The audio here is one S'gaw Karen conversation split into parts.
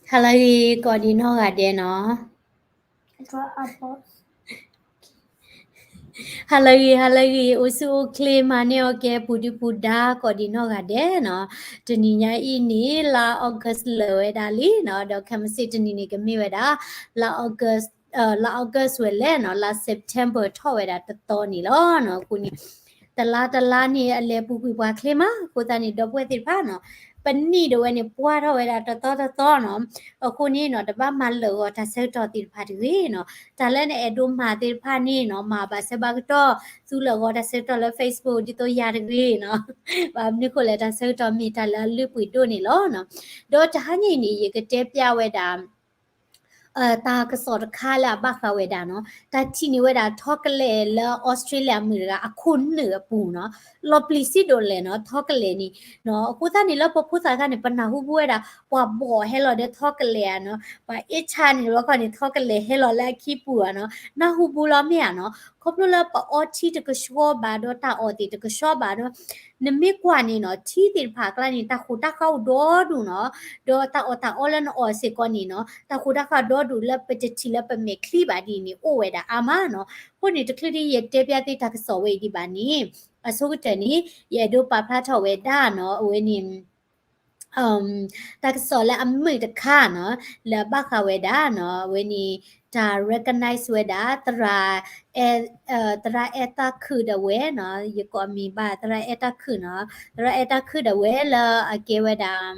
ဟါလၢအဂ့ၤ ကိးဒံးနီၢ်ဂၤဒဲးနီၤ. ဟါလၢအဂ့ၤ ဟါလၢအဂ့ၤ အိၣ်ဆူၣ်အိၣ်ချ့ မၤန့ၢ်အီၣ်ကဲပူၤဒုပူၤဒါ ကိးဒံးနီၢ်ဂၤဒဲးနီၤ. တနံၤညါအံၤန့ၣ် လါ August လၢာ်ဝဲဒၣ်လံနီၤ, ဒီးခဲမုၢ်ဆ့ၣ်တနံၤန့ၣ် ကမ့ၢ်ဝဲဒၣ် လါ August လါ August ဝဲလဲၣ်နီၤ, လါ September ထီၣ်ဝဲဒၣ်တသီန့ၣ်လီၤနီၤ. အဃိန့ၣ် တလါတလါန့ၣ် အလဲၤပူၤကွံာ်ပှၤချ့မး, အဃိသတးန့ၣ် ဒီပုၢ်ဝဲၢ်သ့ၣ်တဖၣ်နီၤ, ပနံၣ်ဒၣ်ဝဲန့ၣ် ပှၢ်ထီၣ်ဝဲဒၣ်တသီတသီနီၤ. အဃိန့ၣ်နီၤ တဘၣ်မၤလၢာ်ဂီၤတၢ်ဆၢကတီၢ်သ့ၣ်တဖၣ်တဂ့ၤနီၤ. တၢ်လၢနအဲၣ်ဒိးမၤသ့ၣ်တဖၣ်န့ၣ်နီၤ, မၤဘၣ်ဆၢဘၣ်ကတီၢ် သူလၢာ်ဂီၤတၢ်ဆၢကတီၢ်လၢ Facebook ဒ်သိးယၤတဂ့ၤနီၤ. ဘၣ်မနုၤဃိလဲၣ် တၢ်ဆၢကတီၢ်မ့ၢ်တၢ်လၢအလုၢ်ပှ့ၤဒိၣ်န့ၣ်လီၤနီၤ. ဒီးတဟါညါအံၤန့ၣ် ယကတဲပျၢ်ဝဲဒၣ် တၢ်ကစီၣ်တခါလၢအဘၣ်ဃးဝဲဒၣ်နီၤ, တၢ်ထံၣ်န့ၢ်ဝဲဒၣ်ထီကလဲာ်လၢ Australia အမုၢ်တဂၤ အခိၣ်နူာ်အပူၤနီၤ, လီၤပျံၤစံဒိၣ်လဲၣ်နီၤ, ထီကလဲာ်န့ၣ်နီၤ. အဃိသတးန့ၣ် လၢပဖိသၣ်အခါန့ၣ် ပနၢ်ဟူဘူးဝဲဒၣ် ပှၤဘီၣ်ဟဲလီၤဒီးထီကလဲာ်ဧါနီၤ, ပှၤအ့ၣ်ဆါန့ၣ် လီၤခီန့ၣ် ထီကလဲာ်ဟဲလီၤလၢအခံပူၤဧါနီၤ, နၢ်ဟူဘူးလီၤမ့ၢ်ဧါနီၤ. ခီဖျိလၢပအီထံတကဆှီဘၣ်ဒီး တၢ်အီၣ်သ့ၣ်တကဆှီဘၣ်ဒီး နမ့ၢ်ကွၢ်န့ၣ်နီၤ, ထံသ့ၣ်တဖၣ်အကျါန့ၣ် တၢ်ဃိးတၢ်ဃါအိၣ်ဒီဒူၣ်နီၤ, ဒီးတၢ်အီၣ်တၢ်အီလၢနအီၣ်စ့ၢ်ကီးန့ၣ်နီၤ, တၢ်ဃိးတၢ်ဃါဒီဒူၣ်လၢပတထံၣ်လၢပမဲာ်ချံဘၣ်ဒ်န့ၣ် အိၣ်ဝဲဒၣ်အါမးနီၤ. အဃိန့ၣ် တချုးဒ်ယတဲပျၢ်သုတၢ်ကစီၣ်ဝဲအံၤဒံးဘၣ်န့ၣ်, အဆိကတၢၢ်န့ၣ် ယအဲၣ်ဒိးပာ်ဖျါထီၣ်ဝဲဒၣ်နီၤ, အဝဲန့ၣ် တၢ်ကစီၣ်လၢအမုာ်တခါနီၤ, လၢအဘၣ်ဃးဝဲဒၣ်နီၤ, အဝဲန့ၣ် တၢ် recognize ဝဲဒၣ် သရၣ် အဲ သရၣ်အဲၣ်တၢ်ခုၣ်ဒၣ်ဝဲနီၤ, ယကိးအမံၤဘၣ် သရၣ်အဲၣ်တၢ်ခုၣ်နီၤ, သရၣ်အဲၣ်တၢ်ခုၣ်ဒၣ်ဝဲလၢအကဲဝဲဒၣ်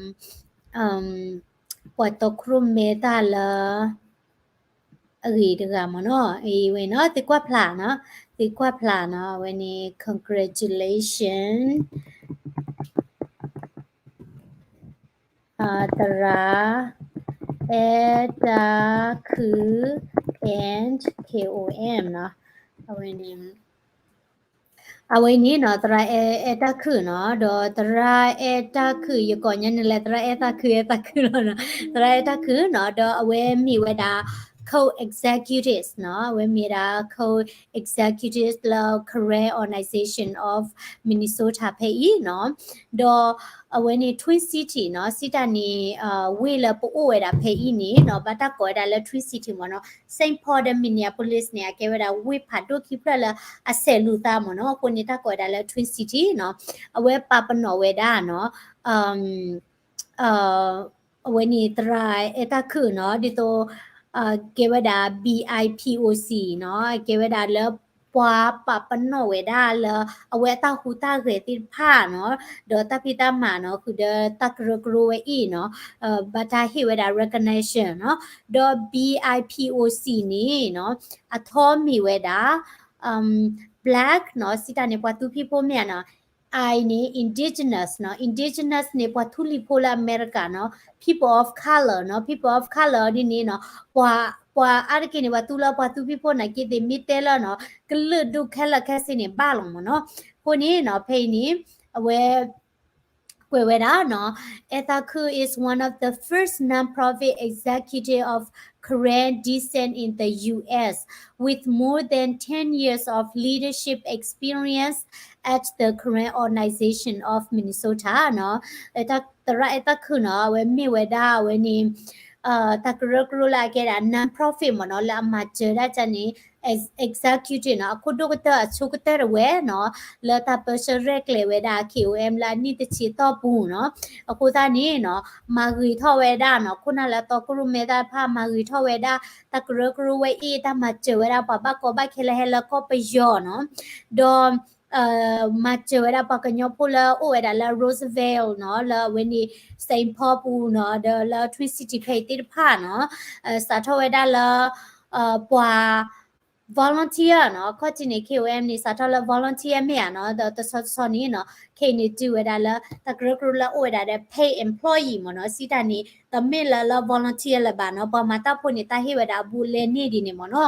ပှၤတီခိၣ်ရိၣ်မဲတၢ်လၢ အဂ့ၤတဂၤမ့ၢ်နီၤ, အဝဲနီၤ, သုကွၢ်ဖျါနီၤ, သုကွၢ်ဖျါနီၤ, အဝဲန့ၣ် congratulation သရၣ် အဲၣ်တၢ်ခုၣ် and K O M နီၤ, အဝဲန့ၣ် အဝဲန့ၣ်နီၤ, သရၣ်အဲၣ်တၢ်ခုၣ်နီၤ, ဒီးသရၣ်အဲၣ်တၢ်ခုၣ် ယကိးညါန့ၣ်လဲၣ်, သရၣ်အဲၣ်တၢ်ခုၣ် အဲၣ်တၢ်ခုၣ်လီၤနီၤ, သရၣ်အဲၣ်တၢ်ခုၣ်နီၤ, ဒီးအဝဲမ့ၢ်ဝဲဒၣ် co-executives နီၤ, အဝဲမ့ၢ်ဒၣ် co-executives လၢ Karen Organization of Minnesota ဖဲအံၤနီၤ, ဒီးအဝဲန့ၣ် Twin City နီၤ, စံးတၢ်န့ၣ် ဝ့ၢ်လၢပအိၣ်ဝဲဒၣ်ဖဲအံၤန့ၣ်နီၤ, ဘၣ်တၢ်ကိးဝဲဒၣ်လၢ Twin City မ့ၢ်နီၤ, Saint Paul ဒီး Minneapolis န့ၣ် အကဲဝဲဒၣ်ဝ့ၢ်ဖးဒိၣ်ခံဖျၢၣ်လၢအဆဲးလူၤသးမ့ၢ်နီၤ, အဃိန့ၣ် တၢ်ကိးဝဲဒၣ်လၢ Twin City နီၤ, အဝဲပာ်ပနီၣ်ဝဲဒၣ်နီၤ, အဝဲန့ၣ်သရၣ်အဲၣ်တၢ်ခုၣ်နီၤ, ဒ်သိး ကဲဝဲဒၣ် B I P O C နီၤ, ကဲဝဲဒၣ်လၢပှၤပာ်ပနီၣ်ဝဲဒၣ်လၢ အဝဲအတၢ်ဟူးတၢ်ဂဲၤသ့ၣ်တဖၣ်နီၤ, ဒီးတၢ်ဖံးတၢ်မၤနီၤ, ဃုာ်ဒီးတၢ်ကရၢကရိဝဲအံၤနီၤ, ဘၣ်တၢ်ဟ့ၣ်ဝဲဒၣ် recognition နီၤ, ဒီး B I P O C န့ၣ်နီၤ, အထီမ့ၢ်ဝဲဒၣ် Black နီၤ, စံးတၢ်န့ၣ် ပှၤသူဖံးဖိမ့ၢ်ဧါနီၤ, I န့ၣ် indigenous နီၤ, indigenous န့ၣ် ပှၤထူလံၤဖိလၢအမဲရကၤနီၤ, people of color နီၤ, people of color ဒ်န့ၣ်နီၤ, ပှၤ ပှၤအါတက့ၢ်န့ၣ် ပှၤသူလၢပှၤသူဖံးဖိနာ်က့သ့ၣ် မ့ၢ်တဲလၢနီၤ, ကလုာ်ဒူၣ်ခဲလၢာ်ခဲဆ့န့ၣ် ဘၣ်လီၤမ့ၢ်နီၤ, အဃိန့ၣ်နီၤ, ဖဲအံၤန့ၣ် အဝဲ ကွဲးဝဲဒၣ်နီၤ, အဲၣ်တၢ်ခုၣ် is one of the first nonprofit executive of Karen descent in the U S, with more than ten years of leadership experience at the Karen Organization of Minnesota နီၤ, သရၣ်အဲၣ်တၢ်ခုၣ်နီၤ, အဝဲမ့ၢ်ဝဲဒၣ်အဝဲန့ၣ် တၢ်ကရၢကရိလၢအကဲဒၣ် non-profit မ့ၢ်နီၤ, လၢအမၤစၢၤဒၣ်ကန့ၣ် executive နီၤ, အခိၣ်ဒိၣ်ကတၢၢ်အဆိကတၢၢ်တဝဲနီၤ, လၢတၢ်ပၢဆှၢရဲၣ်ကျဲၤဝဲဒၣ် K O M လၢအနံၣ်တဆံအတီၢ်ပူၤနီၤ, အဃိသတးန့ၣ်နီၤ, မၤဂ့ၤထီၣ်ဝဲဒၣ်နီၤ, ခိၣ်နၢ်လၢတီခိၣ်ရိၣ်မဲသ့ၣ်တဖၣ် မၤဂ့ၤထီၣ်ဝဲဒၣ် တၢ်ကရၢကရိဝဲအံၤ တၢ်မၤစၢၤဝဲဒၣ်ပှၤဘၣ်ကီဘၣ်ခဲလၢဟဲလၢကီၢ်ပယီၤနီၤ, ဒီး မၤစၢၤဝဲဒၣ်ပှၤကညီဖိလၢအိၣ်ဝဲဒၣ်လၢ Roosevelt နီၤ, လၢအဝဲန့ၣ် Saint Paul ပူၤနီၤ, ဒီးလၢ Twin City ဖဲအံၤသ့ၣ်တဖၣ်နီၤ, စးထီၣ်ဝဲဒၣ်လၢ ပှၤ volunteer နီၤ, ခီၣ်ထံးန့ၣ် K O M န့ၣ် စးထီၣ်လၢ volunteer မ့ၢ်ဧါနီၤ, ဒီးတဆီတဆီန့ၣ်နီၤ, ခဲအံၤန့ၣ်တုၤဝဲဒၣ်လၢ တၢ်ကရၢကရိလၢအိၣ်ဝဲဒၣ်ဒီး paid employee မ့ၢ်နီၤ, စံးတၢ်န့ၣ် တမ့ၢ်လၢလၢ volunteer လၢၤဘၣ်နီၤ, ပှၤမၤတၢ်ဖိန့ၣ် တၢ်ဟ့ၣ်ဝဲဒၣ်အဘူးအလဲန့ၢ်ဒ်န့ၣ်မ့ၢ်နီၤ,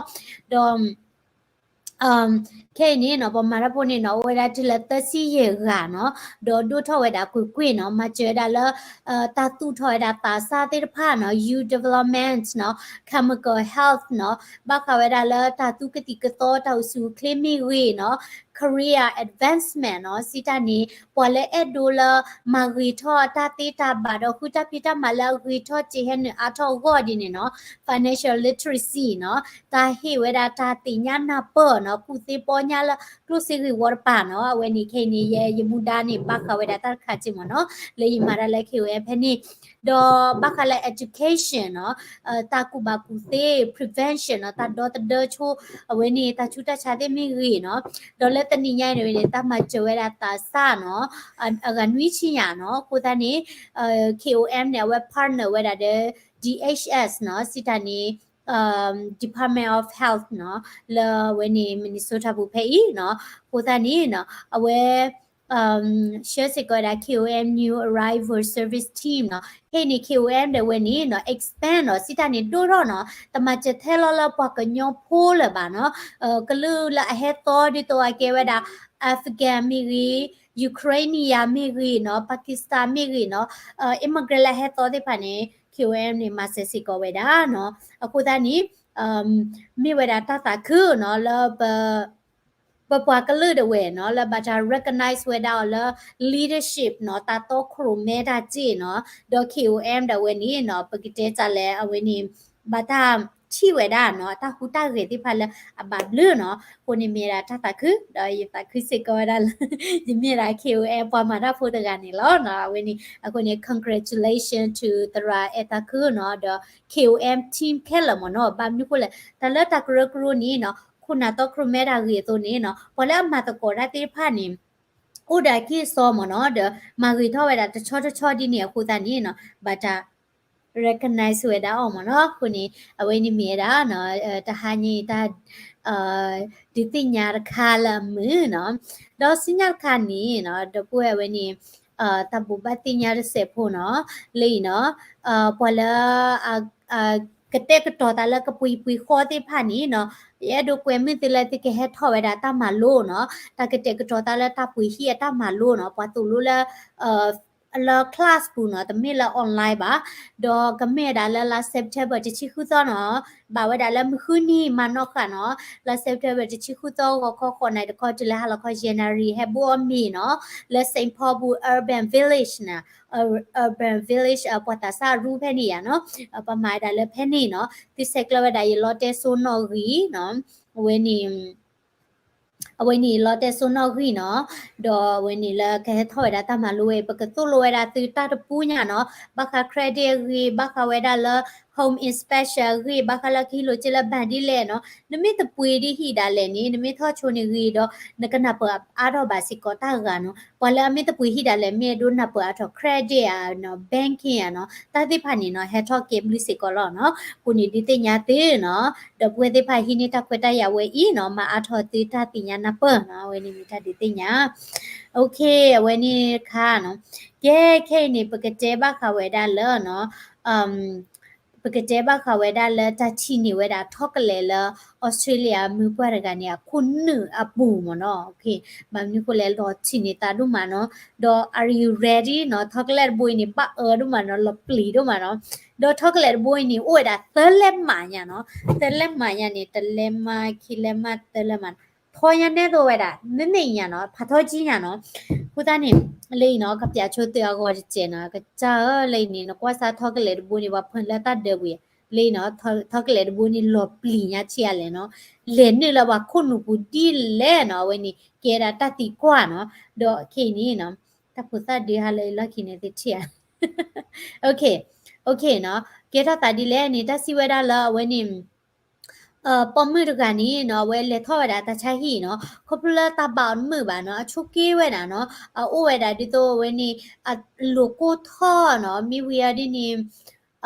ဒီး ခဲအံၤန့ၣ်နီၤ ပှၤမၤတၢ်ဖိန့ၣ်နီၤ အိၣ်ဝဲဒၣ်တုၤလၢသၢဆံယဲၢ်ဂၤနီၤ, ဒီးဒိၣ်ထီၣ်ဝဲဒၣ်ကွ့ၢ်ကွ့ၢ်နီၤ, မၤစၢၤဝဲဒၣ်လၢ တၢ်သူၣ်ထီၣ်ဝဲဒၣ်သးစၢ်သ့ၣ်တဖၣ်နီၤ, youth development နီၤ, chemical health နီၤ, ဘၣ်ဃးဝဲဒၣ်လၢတၢ်သူကသံၣ်ကသီ တၢ်အိၣ်ဆူၣ်အိၣ်ချ့မ့ၢ်ဂ့ၤနီၤ, career advancement နီၤ, စံးတၢ်န့ၣ် ပှၤလၢအဲၣ်ဒိးလၢမၤဂ့ၤထီၣ်တၢ်သ့တၢ်ဘၣ်ဒီး ဃုတၢ်ဖံးတၢ်မၤလၢအဂ့ၤထီၣ်စ့ၢ်ဟဲနုာ်အါထီၣ်အဂီၢ်ဒ်န့ၣ်နီၤ, financial literacy နီၤ, တၢ်ဟ့ၣ်ဝဲဒၣ်တၢ်သ့ၣ်ညါနၢ်ပၢၢ်နီၤ, ကူၣ်သ့ပီညါလၢကျိၣ်စ့ဂ့ၢ်ဝီတပၤနီၤ, အဝဲန့ၣ်ခဲအံၤန့ၣ် ယဲယမူဒါန့ၣ် ဘၣ်ဃးဝဲဒၣ်တၢ်တခါစ့ၢ်မ့ၢ်နီၤ, လၢယမၤတၢ်လၢ K O M ဖဲန့ၣ်, ဒီးဘၣ်ဃးလၢ education နီၤ, တၢ်ကူၣ်ဘၣ်ကူၣ်သ့ prevention နီၤ, တၢ်ဒီသဒၢဆိ အဝဲန့ၣ် တၢ်ဆူးတၢ်ဆါသ့ၣ်မ့ၢ်ဂ့ၤနီၤ, ဒီးလၢတနံၤညါအံၤန့ၣ် တၢ်မၤစၢၤဝဲဒၣ်သးစၢ်နီၤ, အဂၤနွံဆံညါနီၤ, အဃိသတးန့ၣ် K O M န့ၣ် အဝဲ partner ဝဲဒၣ်ဒီး D H S နီၤ, စံးတၢ်န့ၣ် Department of Health နီၤ, လၢအဝဲန့ၣ် Minnesota ပူၤဖဲအံၤနီၤ, အဃိသတးန့ၣ်နီၤ, အဝဲ ဆှၢစ့ၢ်ကီးဝဲဒၣ် K O M New Arrival Service Team နီၤ, ခဲအံၤန့ၣ် K O M ဒီးဝဲန့ၣ်နီၤ expand နီၤ, စံးတၢ်န့ၣ်ဒိၣ်ထီၣ်နီၤ, တမၤစၢၤထဲလီၤလၢပှၤကညီဖိလၢၤဘၣ်နီၤ, ကလုာ်လၢအဟဲသီဒ်သိးအကဲဝဲဒၣ် Afghan မ့ၢ်ဂ့ၤ, Ukrainian မ့ၢ်ဂ့ၤနီၤ, Pakistan မ့ၢ်ဂ့ၤနီၤ, immigrant လၢအဟဲသီသ့ၣ်တဖၣ်န့ၣ် K O M န့ၣ် မၤစၢၤစ့ၢ်ကီးဝဲဒၣ်နီၤ, အဃိသတးန့ၣ် မ့ၢ်ဝဲဒၣ်တၢ်သးခုနီၤ လၢပ ပပှၤကလုာ်ဒၣ်ဝဲနီၤ လၢဘၣ်တၢ် recognize ဝဲဒၣ်အီၤလၢ leadership နီၤ, တၢ်တီခိၣ်ရိၣ်မဲတၢ်စ့ၢ်နီၤ, ဒီး K O M ဒၣ်ဝဲန့ၣ်နီၤ ပကတဲတၢ်လၢအဝဲန့ၣ် ဘၣ်တၢ်ထံၣ်ဝဲဒၣ်နီၤ တၢ်ဟူးတၢ်ဂဲၤသ့ၣ်တဖၣ်လၢအဘၣ်ဘျုးနီၤ, အဃိန့ၣ်မ့ၢ်ဝဲဒၣ်တၢ်သးခု, ဒီးယသးခုစ့ၢ်ကီးဝဲဒၣ်လၢ ယမ့ၢ်ဝဲဒၣ် K O M ပှၤမၤတၢ်ဖိတဂၤန့ၣ်လီၤနီၤ, အဝဲန့ၣ် congratulation to သရၣ်အဲၣ်သးခုနီၤ, ဒီး K O M team ခဲလၢာ်မ့ၢ်နီၤ, ဘၣ်မနုၤဃိလဲၣ် တၢ်လၢတၢ်ကရၢကရိန့ၣ်နီၤ ခိၣ်နၢ်တီခိၣ်ရိၣ်မဲတၢ်ဂ့ၢ်အသိးန့ၣ်နီၤ ပှၤလၢအမၤသကိးတၢ်သ့ၣ်တဖၣ်န့ၣ် အိၣ်ဒီးအကံၢ်အစီမ့ၢ်နီၤ, ဒီးမၤဂ့ၤထီၣ်ဝဲဒၣ်တဆီတဆီဒ်န့ၣ်အဃိသတးန့ၣ်နီၤ ဘၣ်တၢ် recognize ဝဲဒၣ်အီၤမ့ၢ်နီၤ, အဃိန့ၣ် အဝဲန့ၣ်မ့ၢ်ဝဲဒၣ်နီၤ တဟါညါအံၤတၢ် ဒုးသ့ၣ်ညါတခါလၢအမုာ်နီၤ, ဒီးဆူညါတခါန့ၣ်နီၤ ဒီပုၢ်ဝဲၢ်ဝဲန့ၣ် တၢ်ဘိးဘၣ်သ့ၣ်ညါတစဲးဖိနီၤ, လၢအံၤနီၤ ပှၤလၢ ကတဲာ်ကတီၤသးလၢကပှ့ၤပှ့ၤဃီသ့ၣ်တဖၣ်န့ၣ်နီၤ, ယအဲၣ်ဒိးကွဲမုာ်သုလၢသုကဟဲထီၣ်ဝဲဒၣ်တၢ်မၤလိနီၤ, တၢ်ကတဲာ်ကတီၤသးလၢတၢ်ပှ့ၤဟံၣ်အတၢ်မၤလိနီၤ, ပှၤသိၣ်လိလၢ လၢ class ပူၤနီၤ, တမ့ၢ်လၢ online ဘၣ်, ဒီးကမ့ၢ်ဝဲဒၣ်လၢလါ September တဆံဃုသီနီၤ, ဘၣ်ဝဲဒၣ်လၢမုၢ်ဃုနံၤမၤနီၣ်ဃာ်နီၤ, လါ September တဆံဃုသီ ဂီၤခီဃိးနၣ်ရံၣ်တခီတုၤလၢဟါလီၤခီယဲၢ်နၣ်ရံၣ် ဟဲဘိအီၣ်မ့ၤနီၤ, လၢ Saint Paul ပူၤ Urban Village နီၤ, Urban Village ပှၤသးစၢ်ရူဖဲန့ၣ်ယါနီၤ, ပမၤဝဲဒၣ်လၢဖဲန့ၣ်နီၤ, သုဆဲးကျၢဝဲဒၣ်ယလီတဲစိနီၣ်ဂံၢ်နီၤ, အဝဲန့ၣ် အဝဲန့ၣ်လီတဲစိနီၣ်ဂံၢ်နီၤ, ဒီးအဝဲန့ၣ်လၢကဟဲထီၣ်ဝဲဒၣ်တၢ်မၤလိဝဲ ပကသိၣ်လိဝဲဒၣ်သုတၢ်တပူၤညါနီၤ, ဘၣ်ဃး credit အဂ့ၢ်, ဘၣ်ဃးဝဲဒၣ်လၢ home inspection အဂ့ၢ်, ဘၣ်ဃးလၢကဟံးလိာ်စ့လၢ bank ဒ်လဲၣ်နီၤ, နမ့ၢ်တပှ့ၤဒ်ဟံၣ်ဒၣ်လဲာ်န့ၣ် နမ့ၢ်ထီၣ်ဆိန့ၣ်ဂ့ၤဒီး နကနၢ်ပၢၢ်အါထီၣ်ဘၣ်စ့ၢ်ကီးတၢ်ဂၤနီၤ, ပှၤလၢအမ့ၢ်တပှ့ၤဟံၣ်ဒၣ်လဲာ် မ့ၢ်အဲၣ်ဒိးနၢ်ပၢၢ်အါထီၣ် credit ဧါနီၤ, banking ဧါနီၤ, တၢ်သ့ၣ်တဖၣ်န့ၣ်နီၤ ဟဲထီၣ်ကဲဘျုးစ့ၢ်ကီးလီၤနီၤ, အဃိန့ၣ်ဒုးသ့ၣ်ညါသုနီၤ, ဒီပုၢ်ဝဲၢ်သ့ၣ်တဖၣ်ဟံးန့ၢ်တၢ်ခွဲးတၢ်ယာ်ဝဲအံၤနီၤ, မၤအါထီၣ်သုတၢ်သ့ၣ်ညါနၢ်ပၢၢ်နီၤ, အဝဲန့ၣ်မ့ၢ်တၢ်ဒုးသ့ၣ်ညါ, okay အဝဲန့ၣ်တခါနီၤ, ကဲခဲအံၤန့ၣ် ပကတဲဘၣ်ဃးဝဲဒၣ်လၢနီၤ ပကတဲဘၣ်ဃးဝဲဒၣ်လၢတၢ်ထံၣ်န့ၢ်ဝဲဒၣ် chocolate လၢ Australia မုၢ်ပှၢ်တဂၤန့ၣ် အခိၣ်နူာ်အပူၤမ့ၢ်နီၤ, ဘၣ်မနုၤဃိလဲၣ် လီၤထံၣ်န့ၢ်သးဒိၣ်မးနီၤ, ဒီး are you ready နီၤ, chocolate တဘိအံၤန့ၣ် ဘၣ်အၢဒိၣ်မးနီၤ, လီၤပျံၤဒိၣ်မးနီၤ, ဒီး chocolate တဘိအံၤန့ၣ် အိၣ်ဝဲဒၣ်သၢလဲမးညါနီၤ, သၢလဲမးညါန့ၣ် တလဲမး ခံလဲမး သၢလဲမး, ထီညါနဲသိးဝဲဒၣ် မ့မ့ၢ်ညါနီၤ, ဖးထီကံညါနီၤ, အဃိသတးန့ၣ် လၢအံၤနီၤ ကပျးဆိသုအဂီၢ်တစဲးနီၤ, ကစၢ်ဧၢ လၢအံၤန့ၣ် နကွၢ်စၢ် chocolate တဘိန့ၣ် ပှၤဖၢလၢတၢ်ဒၢပူၤယါ လၢအံၤနီၤ chocolate တဘိန့ၣ် လီၤပျံၤညါဆံးအါလဲၣ်နီၤ, လဲၤနုာ်လၢပှၤခိၣ်နူာ်ပူၤဒ်လဲၣ်နီၤ, အဝဲန့ၣ် ကဲဒၣ်တၢ်သံကွၢ်နီၤ, ဒီးခဲအံၤန့ၣ်နီၤ တၢ်ဖိသၣ်ဒုးဟါလၢအလီၢ်ခံန့ၣ်သ့ၣ်ထံၣ်ဧါ, okay, okay နီၤ, ကဲထီၣ်သးဒ်လဲၣ်န့ၣ် တၢ်စံးဝဲဒၣ်လၢအဝဲန့ၣ် ပိာ်မုၣ်တဂၤန့ၣ်နီၤ အဝဲလဲၤထီၣ်ဝဲဒၣ်တၢ်ဆါဟံၣ်နီၤ, ခီဖျိလၢတၢ်ဘၣ်အီၤတမုာ်ဘၣ်နီၤ, အဆိက့ဝဲဒၣ်နီၤ, အအိၣ်ဝဲဒၣ်ဒ်သိးအဝဲန့ၣ် အလိၤကိၢ်ထီၣ်နီၤ, မ့ၢ်ဝံၤအီၤဒ်န့ၣ်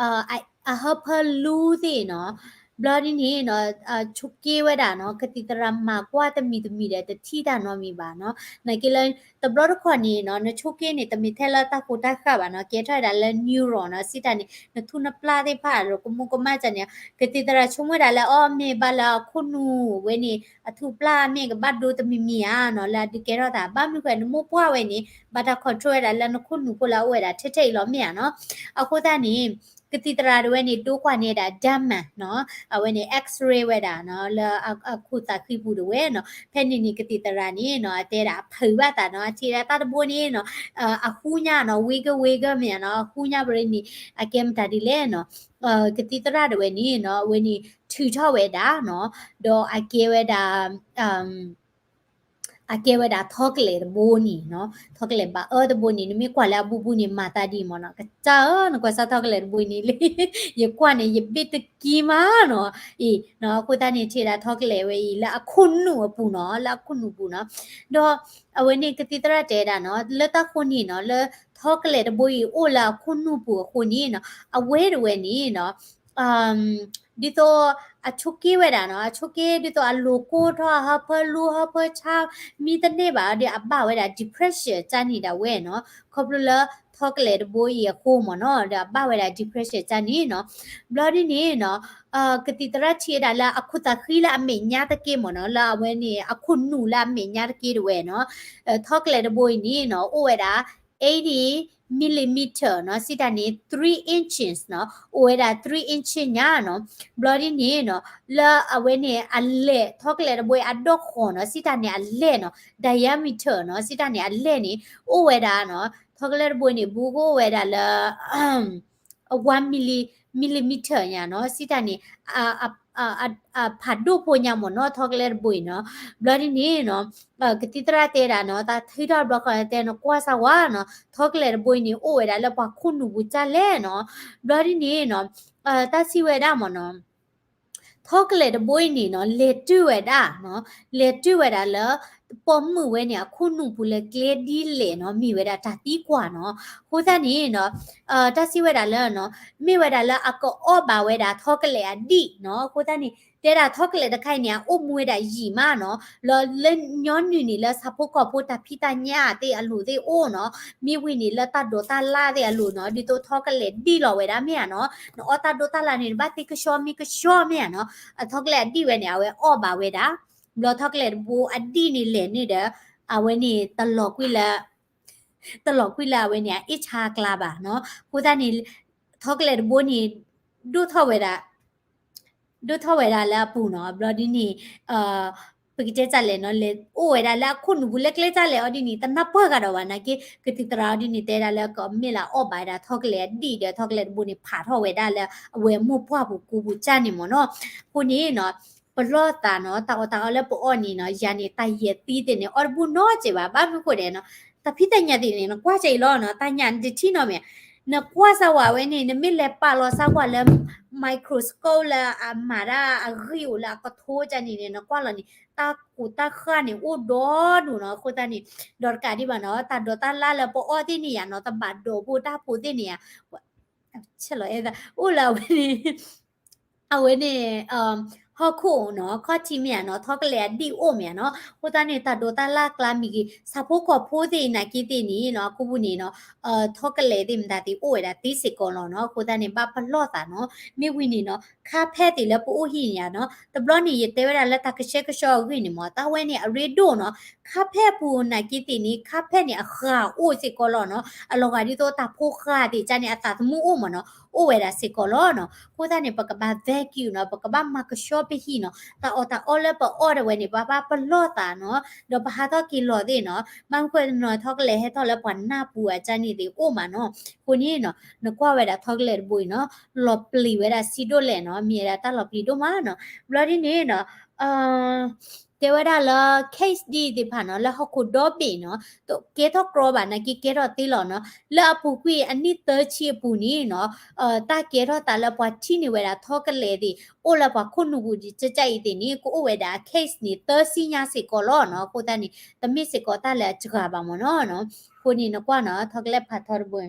အဟၢဖၢလူသ့ၣ်နီၤ, ဘျီဒ်န့ၣ်နီၤ ဆိက့ဝဲဒၣ်နီၤ ကသံၣ်သရၣ်မၤကွၢ်တမံၤတမံၤဒီး တထံၣ်တၢ်နီတမံၤဘၣ်နီၤ. နာ်က့လၢ တဘျီတခီၣ်န့ၣ်နီၤ နဆိက့န့ၣ် တမ့ၢ်ထဲလၢတၢ်ဃိတၢ်ဃၢ်ဘၣ်နီၤ ကဲထီၣ်ဝဲဒၣ်လၢ neuron နီၤ စံးတၢ်န့ၣ် နထူနပျၢ်သ့ၣ်တဖၣ်ဒီး ကမူကမၣ်ကန့ၣ် ကသံၣ်သရၣ်ဆိကမိၣ်ဝဲဒၣ်လၢ အီ မ့ၢ်ဘၣ်လၢအခိၣ်နူာ်ဝဲန့ၣ် အထူပျၢ်မ့ၢ်ကဘၣ်ဒိတမံၤမံၤဧါနီၤ လၢအဒုးကဲထီၣ်သး ဘၣ်မနုၤဃိ နမိၢ်ပှၢ်ဝဲန့ၣ် ဘၣ်တၢ် control ဝဲဒၣ်လၢနခိၣ်နူာ်ဖိလၢအအိၣ်ဝဲဒၣ်ထဲထဲအံၤလီၤ မ့ၢ်ဧါနီၤ. အဃိသတးန့ၣ် ကသံၣ်သရၣ်တဝဲန့ၣ် ဒိကွၢ်န့ၢ်ဒၣ် damage နီၤ အဝဲန့ၣ် X-ray ဝဲဒၣ်နီၤ လၢအခိၣ်သးဃံပူၤတဝဲနီၤ. ဖဲန့ၣ်န့ၣ် ကသံၣ်သရၣ်န့ၣ်နီၤ အတဲဒၣ်အဖုးဘၣ်သးနီၤ အထံၣ်ဒၣ်တၢ်တဘိန့ၣ်နီၤ အဟူညါနီၤ wiggle wiggle မ့ၢ်ဧါနီၤ အဟူညါဘျီန့ၣ် အကဲမတၤဒ်လဲၣ်နီၤ. ကသံၣ်သရၣ်တဝဲန့ၣ်နီၤ အဝဲန့ၣ်ထုးထီၣ်ဝဲဒၣ်နီၤ ဒီးအကဲဝဲဒၣ် အကဲဝဲဒၣ်ထီကလဲာ်တဘိန့ၣ်နီၤ ထီကလဲာ်ဘၣ်အၢတဘိန့ၣ် နမ့ၢ်ကွၢ်လၢအဘူးဘူးန့ၣ် မၤသးဒ်အံၤမ့ၢ်နီၤ ကစၢ်ဧၢ နကွၢ်စၢ်ထီကလဲာ်တဘိအံၤန့ၣ်လံ ယကွၢ်န့ၣ် ယဘ့ၣ်တကံမးနီၤ အံၤနီၤ အဃိသတးန့ၣ် ထံၣ်ဒၣ်ထီကလဲာ်ဝဲအံၤ လၢအခိၣ်နူာ်အပူၤနီၤ လၢအခိၣ်နူာ်ပူၤနီၤ ဒီးအဝဲန့ၣ်ကသံၣ်သရၣ်တဲဒၣ်နီၤ လၢတၢ်ဃိန့ၣ်နီၤ လၢထီကလဲာ်တဘိအံၤအိၣ်လၢအခိၣ်နူာ်ပူၤအဃိန့ၣ်နီၤ အဝဲတဝဲန့ၣ်နီၤ ဒ်သိးအဆိက့ဝဲဒၣ်နီၤ အဆိက့ဒ်သိးအလိၤကိၢ်ထီၣ် အဟၢဖၢလူ ဟၢဖၢဆါ မံတန့ၢ်ဘၣ်ဒီး အဘၣ်ဝဲဒၣ် depression ကန့ၣ်ဒၣ်ဝဲနီၤ ခီဖျိလၢထီကလဲာ်တဘိအံၤအဃိမ့ၢ်နီၤ ဒီးအဘၣ်ဝဲဒၣ် depression ကန့ၣ်နီၤ. ဘျီဒ်န့ၣ်နီၤ ကသံၣ်သရၣ်ထံၣ်ဝဲဒၣ်လၢအခိၣ်သးဃံလၢအမဲာ်ညါတက့ၢ်မ့ၢ်နီၤ လၢအဝဲန့ၣ် အခိၣ်နူာ်လၢအမဲာ်ညါတက့ၢ်တဝဲနီၤ ထီကလဲာ်တဘိအံၤန့ၣ်နီၤ အိၣ်ဝဲဒၣ် eighty millimeter နီၤ စံးတၢ်န့ၣ် three inches နီၤ အိၣ်ဝဲဒၣ် three inches ညါနီၤ. ဘျီဒ်န့ၣ်နီၤ လၢအဝဲန့ၣ်အလဲၢ် ထီကလဲာ်တဘိအံၤအဒီၣ်ဃီၤနီၤ စံးတၢ်န့ၣ်အလဲၢ်နီၤ diameter နီၤ စံးတၢ်န့ၣ်အလဲၢ်န့ၣ် အိၣ်ဝဲဒၣ်နီၤ ထီကလဲာ်တဘိန့ၣ် ဘူးကအိၣ်ဝဲဒၣ်လၢ one milli millimeter ညါနီၤ စံးတၢ်န့ၣ် ဖးဒိၣ်ဖိညါမ့ၢ်နီၤ ထီကလဲာ်တဘိအံၤနီၤ. ဘျီဒ်န့ၣ်နီၤ ကသံၣ်သရၣ်တဲဒၣ်နီၤ တၢ်ထုးထီၣ်ဘျီဃီတဲ နကွၢ်စၢ်ဝဲနီၤ ထီကလဲာ်တဘိအံၤန့ၣ် အိၣ်ဝဲဒၣ်လၢပှၤခိၣ်နူာ်ပူၤဒ်လဲၣ်နီၤ. ဘျီဒ်န့ၣ်နီၤ တၢ်စံးဝဲဒၣ်မ့ၢ်နီၤ ထီကလဲာ်တဘိအံၤန့ၣ်နီၤ လဲၤတုၤဝဲဒၣ်နီၤ လဲၤတုၤဝဲဒၣ်လၢ ပိာ်မုၣ်ဝဲန့ၣ် အခိၣ်နူာ်ပူၤလၢကျဲဒ်လဲၣ်နီၤ မ့ၢ်ဝဲဒၣ်တၢ်သံကွၢ်နီၤ. အဃိသတးန့ၣ်နီၤ တၢ်စံးဝဲဒၣ်လၢနီၤ မ့ၢ်ဝဲဒၣ်လၢအကအီၣ်ဘၣ်ဝဲဒၣ်ထီကလဲာ်အဒံၣ်နီၤ. အဃိသတးန့ၣ် တဲဒၣ်ထီကလဲာ်တခါအံၤန့ၣ် အအိၣ်မူဝဲဒၣ်ယံာ်မးနီၤ လၢ လၢညီနုၢ်န့ၣ် လၢဆၣ်ဖိကီၢ်ဖိတၢ်ဖံးတၢ်ညၣ်သ့ၣ်အလိၤသ့ၣ်အိၣ်နီၤ မ့ၢ်ဝံၤန့ၣ်လၢတၢ်ဒိးတၢ်လၣ်သ့ၣ်အလိၤနီၤ ဒ်သိးထီကလဲာ်ဒံၣ်လီၤဝဲဒၣ်မ့ၢ်ဧါနီၤ နအီၣ်တၢ်ဒိးတၢ်လၣ်န့ၣ် နဘၣ်သ့ကဆှီမ့ၢ်ကဆှီမ့ၢ်ဧါနီၤ အထီကလဲာ်အဒံၣ်ဝဲန့ၣ် အဝဲအီၣ်ဘၣ်ဝဲဒၣ် ဘျီထီကလဲာ်တဘိအဒံၣ်န့ၣ်လဲၤန့ၣ်ဒီး အဝဲန့ၣ်တလီၤကွံာ်လၢ တလီၤကွံာ်လၢအဝဲန့ၣ် အ့ၣ်ဆါအကျါဘၣ်နီၤ. အဃိသတးန့ၣ် ထီကလဲာ်တဘိန့ၣ် ဒိၣ်ထီၣ်ဝဲဒၣ် ဒိၣ်ထီၣ်ဝဲဒၣ်လၢအပူၤနီၤ. ဘျီဒ်န့ၣ် ပကတဲတၢ်လဲၣ်နီၤ လဲၤအိၣ်ဝဲဒၣ်လၢအခိၣ်နူာ်ပူၤလၢကျဲတၢ်လဲၣ်အီၤဒ်န့ၣ် တနၢ်ပၢၢ်ကဒီးဘၣ်နာ်က့ ကသံၣ်သရၣ်အီၤဒ်န့ၣ် တဲဒၣ်လၢကမ့ၢ်လၢအီၣ်ဘၣ်ဝဲဒၣ်ထီကလဲာ်အဒံၣ်ဒီး ထီကလဲာ်တဘိန့ၣ် ဖးထီၣ်ဝဲဒၣ်လၢအဝဲအမိၢ်ပှၢ်ပူၤကူပူၤကၢ်န့ၣ်မ့ၢ်နီၤ. အဃိန့ၣ်နီၤ ပလီၢ်သးနီၤ တၢ်အီၣ်တၢ်အီလၢပအီၣ်န့ၣ်နီၤ ယၤန့ၣ်တၢ်ယဲၢ်သံသ့ၣ်န့ၣ် အီၣ်တဘူၣ်နီတစဲးဘၣ် ဘၣ်မနုၤဃိဒဲးနီၤ တၢ်ဖံးတၢ်ညၣ်သ့ၣ်န့ၣ် နကွၢ်ကၢ်အံၤလီၤနီၤ တၢ်ညၣ်နတထံၣ်နီတမံၤ နကွၢ်စၢ်ဝဲအဝဲန့ၣ် နမ့ၢ်လဲၤပာ်လီၤစၢ်ကွၢ်လၢ microscope လၢအမၤတၢ်အဂံၢ်အိၣ်လၢအကထိကၢ်န့ၣ်န့ၣ် နကွၢ်လီၤန့ၣ် တၢ်ကူးတၢ်ဃၢ်န့ၣ် အိၣ်ဒီဒူၣ်နီၤ. အဃိသတးန့ၣ် ဒီးတကးဒံးဘၣ်နီၤ တၢ်ဒိးတၢ်လၣ်လၢပအီၣ်သ့ၣ်န့ၣ်ယၤနီၤ တဘၣ်ဒိးဖိတၢ်ဖိသ့ၣ်န့ၣ်ယၤ ဆဲးလီၤအဲၣ်သး အိၣ်လၢအဝဲန့ၣ် အဝဲန့ၣ် ဟီၣ်ခိၣ်နီၤ ခီၣ်ထံးမ့ၢ်ဧါနီၤ ထီကလဲာ်အဒံၣ်အိၣ်မ့ၢ်ဧါနီၤ. အဃိသတးန့ၣ် တၢ်ဒိးတၢ်လၣ်ကျါမ့ၢ်ဂ့ၤ ဆၣ်ဖိကီၢ်ဖိသ့ၣ်နာ်က့သ့ၣ်န့ၣ်နီၤ အခိၣ်ပူၤန့ၣ်နီၤ ထီကလဲာ်သ့ၣ်မတၤသ့ၣ်အိၣ်ဝဲဒၣ်သ့စ့ၢ်ကီးလီၤနီၤ. အဃိသတးန့ၣ် ဘၣ်ပလီၢ်သးနီၤ မ့ၢ်ဝံၤန့ၣ်နီၤ ခါဖဲသ့ၣ်လၢပအိၣ်ဟံၣ်န့ၣ်ဧါနီၤ တဘျီန့ၣ် ယတဲဝဲဒၣ်လၢတၢ်ကဆှဲကဆှီအဂ့ၢ်န့ၣ်မ့ၢ် တၢ်ဝဲန့ၣ်အရ့ဒိၣ်နီၤ ခါဖဲအပူၤနာ်က့သ့ၣ်န့ၣ် ခါဖဲန့ၣ်အဃၢ်အိၣ်စ့ၢ်ကီးလီၤနီၤ. အလီၤဂာ်ဒ်သိးတၢ်ဖိဃၢ်သ့ၣ်ကန့ၣ် အသးသမူအိၣ်မ့ၢ်နီၤ အိၣ်ဝဲဒၣ်စ့ၢ်ကီးလီၤနီၤ. အဃိသတးန့ၣ် ပကဘၣ် vacuum နီၤ ပကဘၣ်မၤကဆှီပဟံၣ်နီၤ တၢ်အီၣ်တၢ်အီလၢပအီၣ်ဒၣ်ဝဲန့ၣ် ပဘၣ်ပလီၢ်သးနီၤ ဒီးပဟးထီၣ်က့ၤလီၤသ့ၣ်နီၤ ဘၣ်မနုၤဃိနီၤ ထီကလဲာ်ဟဲထီၣ်လၢပှၤနၢ်ပူၤအကၢ်န့ၣ်သ့ၣ်အိၣ်မ့ၢ်နီၤ. အဃိန့ၣ်နီၤ နကွၢ်ဝဲဒၣ်ထီကလဲာ်တဘိအံၤနီၤ လီၤပျံၤဝဲဒၣ်ဆံးဒိၣ်လဲၣ်နီၤ မ့ၢ်ဝဲဒၣ်တၢ်လီၤပျံၤဒိၣ်မးနီၤ. ဘျီဒ်န့ၣ်နီၤ တဲဝဲဒၣ်လၢ case ဒ်အံၤသ့ၣ်တဖၣ်နီၤ လၢဟီၣ်ခိၣ်ဒီဘ့ၣ်နီၤ ကဲထီၣ်ကြီဘၣ်နာ်က့ကဲထီၣ်သ့လီၤနီၤ လၢအပူၤကွံာ်အနံၣ်သၢဆံအပူၤန့ၣ်နီၤ တၢ်ကဲထီၣ်သးလၢပှၤထံၣ်န့ၢ်ဝဲဒၣ်ထီကလဲာ်သ့ၣ် အိၣ်လၢပှၤခိၣ်နူာ်ပူၤကၢ်ကၢ်အံၤသ့ၣ်န့ၣ် ကအိၣ်ဝဲဒၣ် case န့ၣ် သၢဆံညါစ့ၢ်ကီးလီၤနီၤ. အဃိသတးန့ၣ် တမ့ၢ်စ့ၢ်ကီးတၢ်လၢအစှၤဘၣ်မ့ၢ်နီၤ. အဃိန့ၣ်နကွၢ်နီၤ ထီကလဲာ်ဖးထီတဘိ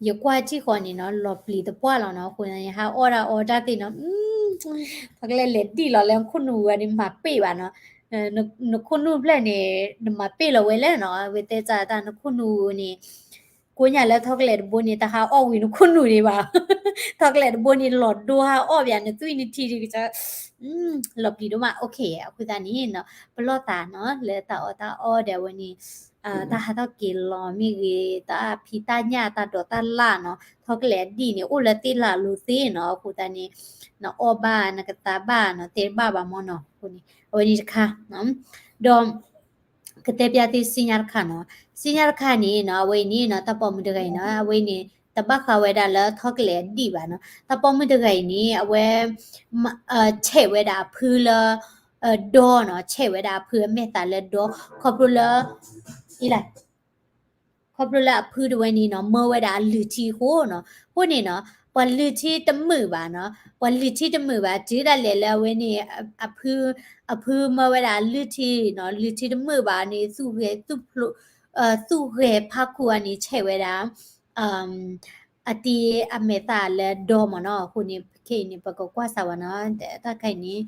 ယကွၢ်ထံၣ်ဃီန့ၣ်နီၤ လီၤပျံၤသပှၢ်လီၤနီၤ. အဃိသတးန့ၣ် ဟးအီၣ်တၢ်အီတၢ်သ့ၣ်နီၤ, ထီၣ်ကလဲာ်လဲၤဒံၣ်လီၤလၢနခိၣ်နူာ်ဝဲန့ၣ် မၤပ့ၢ်ဘၣ်နီၤ. နခိၣ်နူာ်ဖျၢၣ်န့ၣ် နမၤပ့ၢ်လီၤဝဲလဲၣ်နီၤ. အဝဲတဲစးတၢ် နခိၣ်နူာ်န့ၣ် ကိးညါလၢထီၣ်ကလဲာ်တဘိန့ၣ် တဟးအီၣ်ဝံၤနခိၣ်နူာ်ဒံးဘၣ်. ထီၣ်ကလဲာ်တဘိန့ၣ် လီၤဒိဟးအီၣ်ဘၣ် နသွံၣ်နထံဒံးကစၢ် လီၤပျံၤဒိၣ်မး. အဃိသတးန့ၣ်နီၤ ပလီၢ်သးနီၤ လၢတၢ်အီၣ်တၢ်အီဒီးအဝဲန့ၣ် တၢ်ဟးထီၣ်က့ၤလီၤမ့ၢ်ဂ့ၤ တၢ်ဖံးတၢ်ညၣ်တၢ်ဒိးတၢ်လၣ်နီၤ ထီၣ်ကလဲာ်အဒံၣ်န့ၣ် အိၣ်လၢသ့ၣ်လၢ်လိၤသ့နီၤ. အဃိသတးန့ၣ် နအီၣ်ဘၣ်နကသါဘၣ်နီၤ တဲတဘၣ်ဘၣ်မ့ၢ်နီၤ. အဃိန့ၣ် အဝဲန့ၣ်တခါ ဒီး ကတဲပျၢ်သုစံၣ်ညါတခါနီၤ. စံၣ်ညါတခါန့ၣ်နီၤ အဝဲအံၤန့ၣ်နီၤ တၢ်ပိာ်မုၣ်တဂၤအံၤနီၤ အဝဲအံၤန့ၣ် တဘၣ်ဃးဝဲဒၣ်လၢထီၣ်ကလဲာ်အဒံၣ်ဘၣ်နီၤ. တၢ်ပိာ်မုၣ်တဂၤအံၤန့ၣ် အဝဲ ဆဲးဝဲဒၣ်အဖုလၢ ဒီနီၤ ဆဲးဝဲဒၣ်အဖုအမဲာ်သးလၢဒီ ခီဖျိလၢ ခီဖျိလၢအဖုတဝဲန့ၣ်နီၤ မၢဝဲဒၣ်အလုၢ်ထံအဃိနီၤ. အဃိန့ၣ်နီၤ ပှၤလုၢ်ထံတမုာ်ဘၣ်နီၤ ပှၤလုၢ်ထံတမုာ်ဘၣ် တုၤဒၣ်လဲာ်လၢအဝဲန့ၣ် အဖု အဖုမၢဝဲဒၣ်အလုၢ်ထံနီၤ လုၢ်ထံတမုာ်ဘၣ်န့ၣ် သူၣ်ဂဲၤဖးခူအန့ၣ် ဆဲးဝဲဒၣ် အတံၤအမဲာ်သးလၢဒီမ့ၢ်နီၤ. အဃိန့ၣ် ခဲအံၤန့ၣ် ပကကွၢ်စးဝဲနီၤ တၢ်ခါအံၤန့ၣ်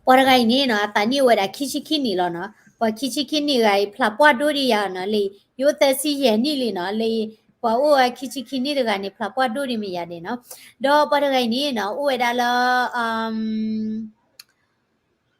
ပှၤတဂၤအံၤန့ၣ်နီၤ အသးနံၣ်အိၣ်ဝဲဒၣ်ခံဆံခံနံၣ်လီၤနီၤ. ပှၤခံဆံခံနံၣ်ဂၤအံၤ ဖျးပှၢ်ဒိၣ်ဒံးယၤနီၤ လၢ ယအိၣ်သၢဆံယဲၢ်နံၣ်လံနီၤ လၢ ပှၤအိၣ်ဝဲခံဆံခံနံၣ်တဂၤန့ၣ် ဖျးပှၢ်ဒိၣ်ဒံးမ့ၢ်ယၤဒဲးနီၤ. ဒီးပှၤတဂၤအံၤန့ၣ်နီၤ အိၣ်ဝဲဒၣ်လၢ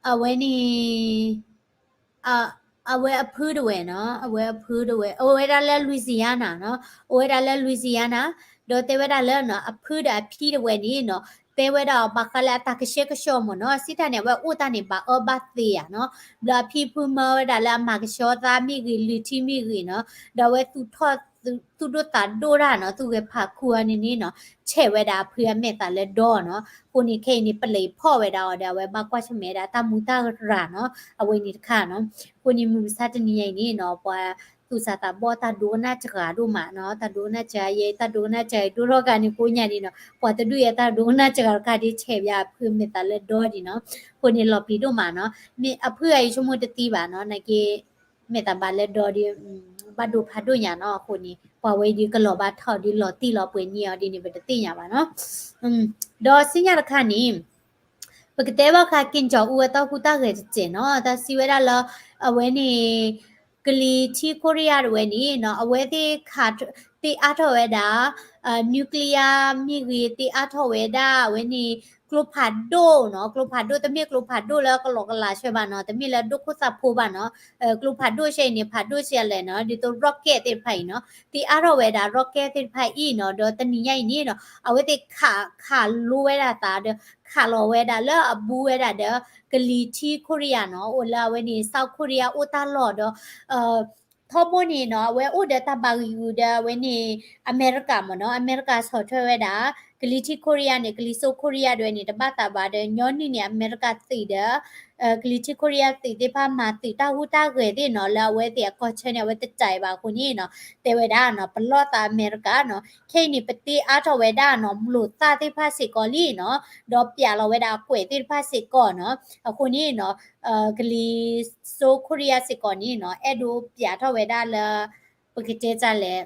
အဝဲန့ၣ် အဝဲအဖုတဝဲနီၤ အဝဲအဖုတဝဲ အိၣ်ဝဲဒၣ်လၢ Louisiana နီၤ အိၣ်ဝဲဒၣ်လၢ Louisiana ဒီးတဲဝဲဒၣ်လၢနီၤ အဖုဒီးအဖံတဝဲန့ၣ်နီၤ တဲဝဲဒၣ်အီၤဘၣ်ဃးလၢအတၢ်ကဆှဲကဆှီမ့ၢ်နီၤ စံးတၢ်န့ၣ် အဝဲအိၣ်တၢ်န့ၣ် ဘၣ်အၢဘၣ်သီဧါနီၤ ဘျီအဖံဖုမၢဝဲဒၣ်လၢအမၤကဆှီသးမ့ၢ်ဂ့ၤ လုၢ်ထံမ့ၢ်ဂ့ၤနီၤ ဒီးအဝဲသူၣ်ထီၣ် သူၣ်ဒိၣ်သးဒိၣ်တၢ်နီၤ သူၣ်ဂဲၤဖးခူအီၤန့ၣ်န့ၣ်နီၤ ဆဲးဝဲဒၣ်အဖုအမဲာ်သးလၢဒီနီၤ. အဃိန့ၣ် ခဲအံၤန့ၣ် ပလံးဖီၣ်ဝဲဒၣ်အီၤဒီး အဝဲဘၣ်ကွၢ်ဆၢၣ်မဲာ်ဒၣ်တၢ်မူတၢ်ရၤနီၤ အဝဲန့ၣ်တခါနီၤ. အဃိန့ၣ် မုၢ်မဆါတနံၤညါအံၤန့ၣ်နီၤ ပှၤသူၣ်စၢ်သးဘီၣ်တၢ်ဒိကနၣ်စှၤဒိၣ်မးနီၤ တၢ်ဒိကနၣ်စှၤ ယဲတၢ်ဒိကနၣ်စှၤအံၤဒိၣ်ထီၣ်ကါန့ၣ် ကိးညါဒ်နီၤ ပှၤတဒူၣ်အံၤတၢ်ဒိကနၣ်စှၤတခါဒ် ဆဲးဝဲဒၣ်အဖုအမဲာ်သးလၢဒီဒ်နီၤ. အဃိန့ၣ် လီၤပျံၤဒိၣ်မးနီၤ မ့ၢ်အဖုအံၤဆိကမိၣ်တသံဘၣ်နီၤ နာ်က့ မဲာ်သးဘၣ်လၢဒီဒ် ဘၣ်ဒိဖးဒိၣ်ညါနီၤ. အဃိန့ၣ် ပှၤဝဲအံၤဒ်ကလီၤဘၣ်ထီၣ်ဒ်လီၤတံၢ်လီၤပှဲၤန့ၢ်အီၤဒ်န့ၣ် ပတသ့ၣ်ညါဘၣ်နီၤ. ဒီးစံၣ်ညီၣ်တခါန့ၣ် ပကတဲဘၣ်ဃး ကင်မ်ၠွင်ၣ်အူ အတၢ်ဟူးတၢ်ဂဲၤတစဲးနီၤ တၢ်စံးဝဲဒၣ်လၢ အဝဲန့ၣ် ကလံၤထံးခိရံယါတဝဲန့ၣ်နီၤ အဝဲသ့ၣ် သ့ၣ်အါထီၣ်ဝဲဒၣ် nuclear မ့ၢ်ဂ့ၤ သ့ၣ်အါထီၣ်ဝဲဒၣ် အဝဲန့ၣ် ကျိဖးဒိၣ်နီၤ ကျိဖးဒိၣ် တမ့ၢ်ကျိဖးဒိၣ်လၢကလီကလးဆၢဘၣ်နီၤ တမ့ၢ်လၢဒိၣ်ခိၣ်သၣ်ဖိဘၣ်နီၤ ကျိဖးဒိၣ်ဆဲအံၤန့ၣ် ဖးဒိၣ်ဆဲလဲၣ်နီၤ ဒ်သိး rocket သ့ၣ်တဖၣ်အံၤနီၤ သ့ၣ်အါထီၣ်ဝဲဒၣ် rocket သ့ၣ်တဖၣ်အံၤနီၤ ဒီးတနံၤညါအံၤန့ၣ်နီၤ အဝဲသ့ၣ်ခး ခးလိဝဲဒၣ်သးဒီး ခးလီၤဝဲဒၣ်လၢအဘူးဝဲဒၣ်ဒီး ကလံၤထံးခိရံယါနီၤ အိၣ်လၢအဝဲန့ၣ် South Korea အိၣ်တၢ်လီၢ်ဒီး ထီဘိန့ၣ်နီၤ အဝဲအိၣ်ဒီးတၢ်ဘၣ်ဂံာ်ဂူာ်ဒီးအဝဲန့ၣ် အမဲရကၤမ့ၢ်နီၤ အမဲရကၤဆီၣ်ထွဲဝဲဒၣ် ကလံၤထံးခိရံယါန့ၣ် ကလံၤစိးခိရံယါဒဝဲန့ၣ် တဘၣ်သးဘၣ်ဒီး ညီနုၢ်န့ၣ် အမဲရကၤသုးဒီး ကလံၤထံးခိရံယါသုးသ့ၣ်တဖၣ်မၤသုးတၢ်ဟူးတၢ်ဂဲၤသ့ၣ်နီၤ လၢအဝဲသ့ၣ်အကီၢ်ဆၢန့ၣ် အဝဲတစဲးဘၣ်အဃိန့ၣ်နီၤ တဲဝဲဒၣ်နီၤ ပလီၢ်သးအမဲရကၤနီၤ ခဲအံၤန့ၣ် ပသ့ၣ်အါထီၣ်ဝဲဒၣ်နီၤ မျိာ်သၣ်သ့ၣ်တဖၣ်စ့ၢ်ကီးလံနီၤ ဒီးပျးလီၤဝဲဒၣ်အကွဲးသ့ၣ်တဖၣ်စ့ၢ်ကီးနီၤ အဃိန့ၣ်နီၤ ကလံၤစိးခိရံယါစ့ၢ်ကီးန့ၣ်နီၤ အဲၣ်ဒိးပျးထီၣ်ဝဲဒၣ်လၢ ပကတဲတၢ်လဲၣ်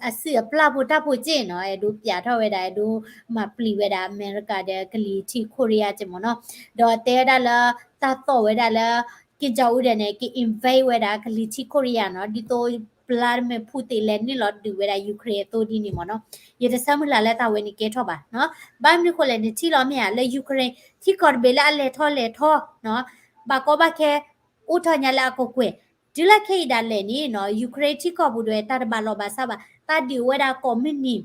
အစုၣ်အပျၢ်ဖိတၢ်ဖိစ့ၢ်နီၤ အဲၣ်ဒိးပျးထီၣ်ဝဲဒၣ် အဲၣ်ဒိးမၤပျံၤဝဲဒၣ်အမဲရကၤဒီးကလံၤထံးခိရံယါစ့ၢ်မ့ၢ်နီၤ ဒီးတဲဝဲဒၣ်လၢ တၢ်သီၣ်ဝဲဒၣ်လၢ ကင်မ်ၠွင်ၣ်အူဒဲးန့ၣ် က invade ဝဲဒၣ်ကလံၤထံးခိရံယါနီၤ ဒ်သိး Vladimir Putin လဲၤနုာ်လီၤဒုးဝဲဒၣ် Ukraine အသိးဒ်န့ၣ်မ့ၢ်နီၤ ယတဆၢမုၢ်လၢ်လၢတၢ်ဝဲန့ၣ်ကဲထီၣ်ဘၣ်နီၤ ဘၣ်မနုၤဃိလဲၣ် နထံၣ်လီၤမ့ၢ်ဧါ လၢ Ukraine ထံကီၢ်တဘ့ၣ်လၢအလဲၤထီၣ်လဲၤထီနီၤ ဘၣ်ကီဘၣ်ခဲ အိၣ်ထီၣ်ညါလၢအကကွဲၢ် တုၤလၢခဲအံၤဒၣ်လဲာ်န့ၣ်နီၤ Ukraine ထံကီၢ်ပူၤဒဝဲ တၢ်တဘၣ်လီၢ်ဘၣ်စးဘၣ် တၢ်ဒုးဝဲဒၣ်ကိးမုၢ်နံၤ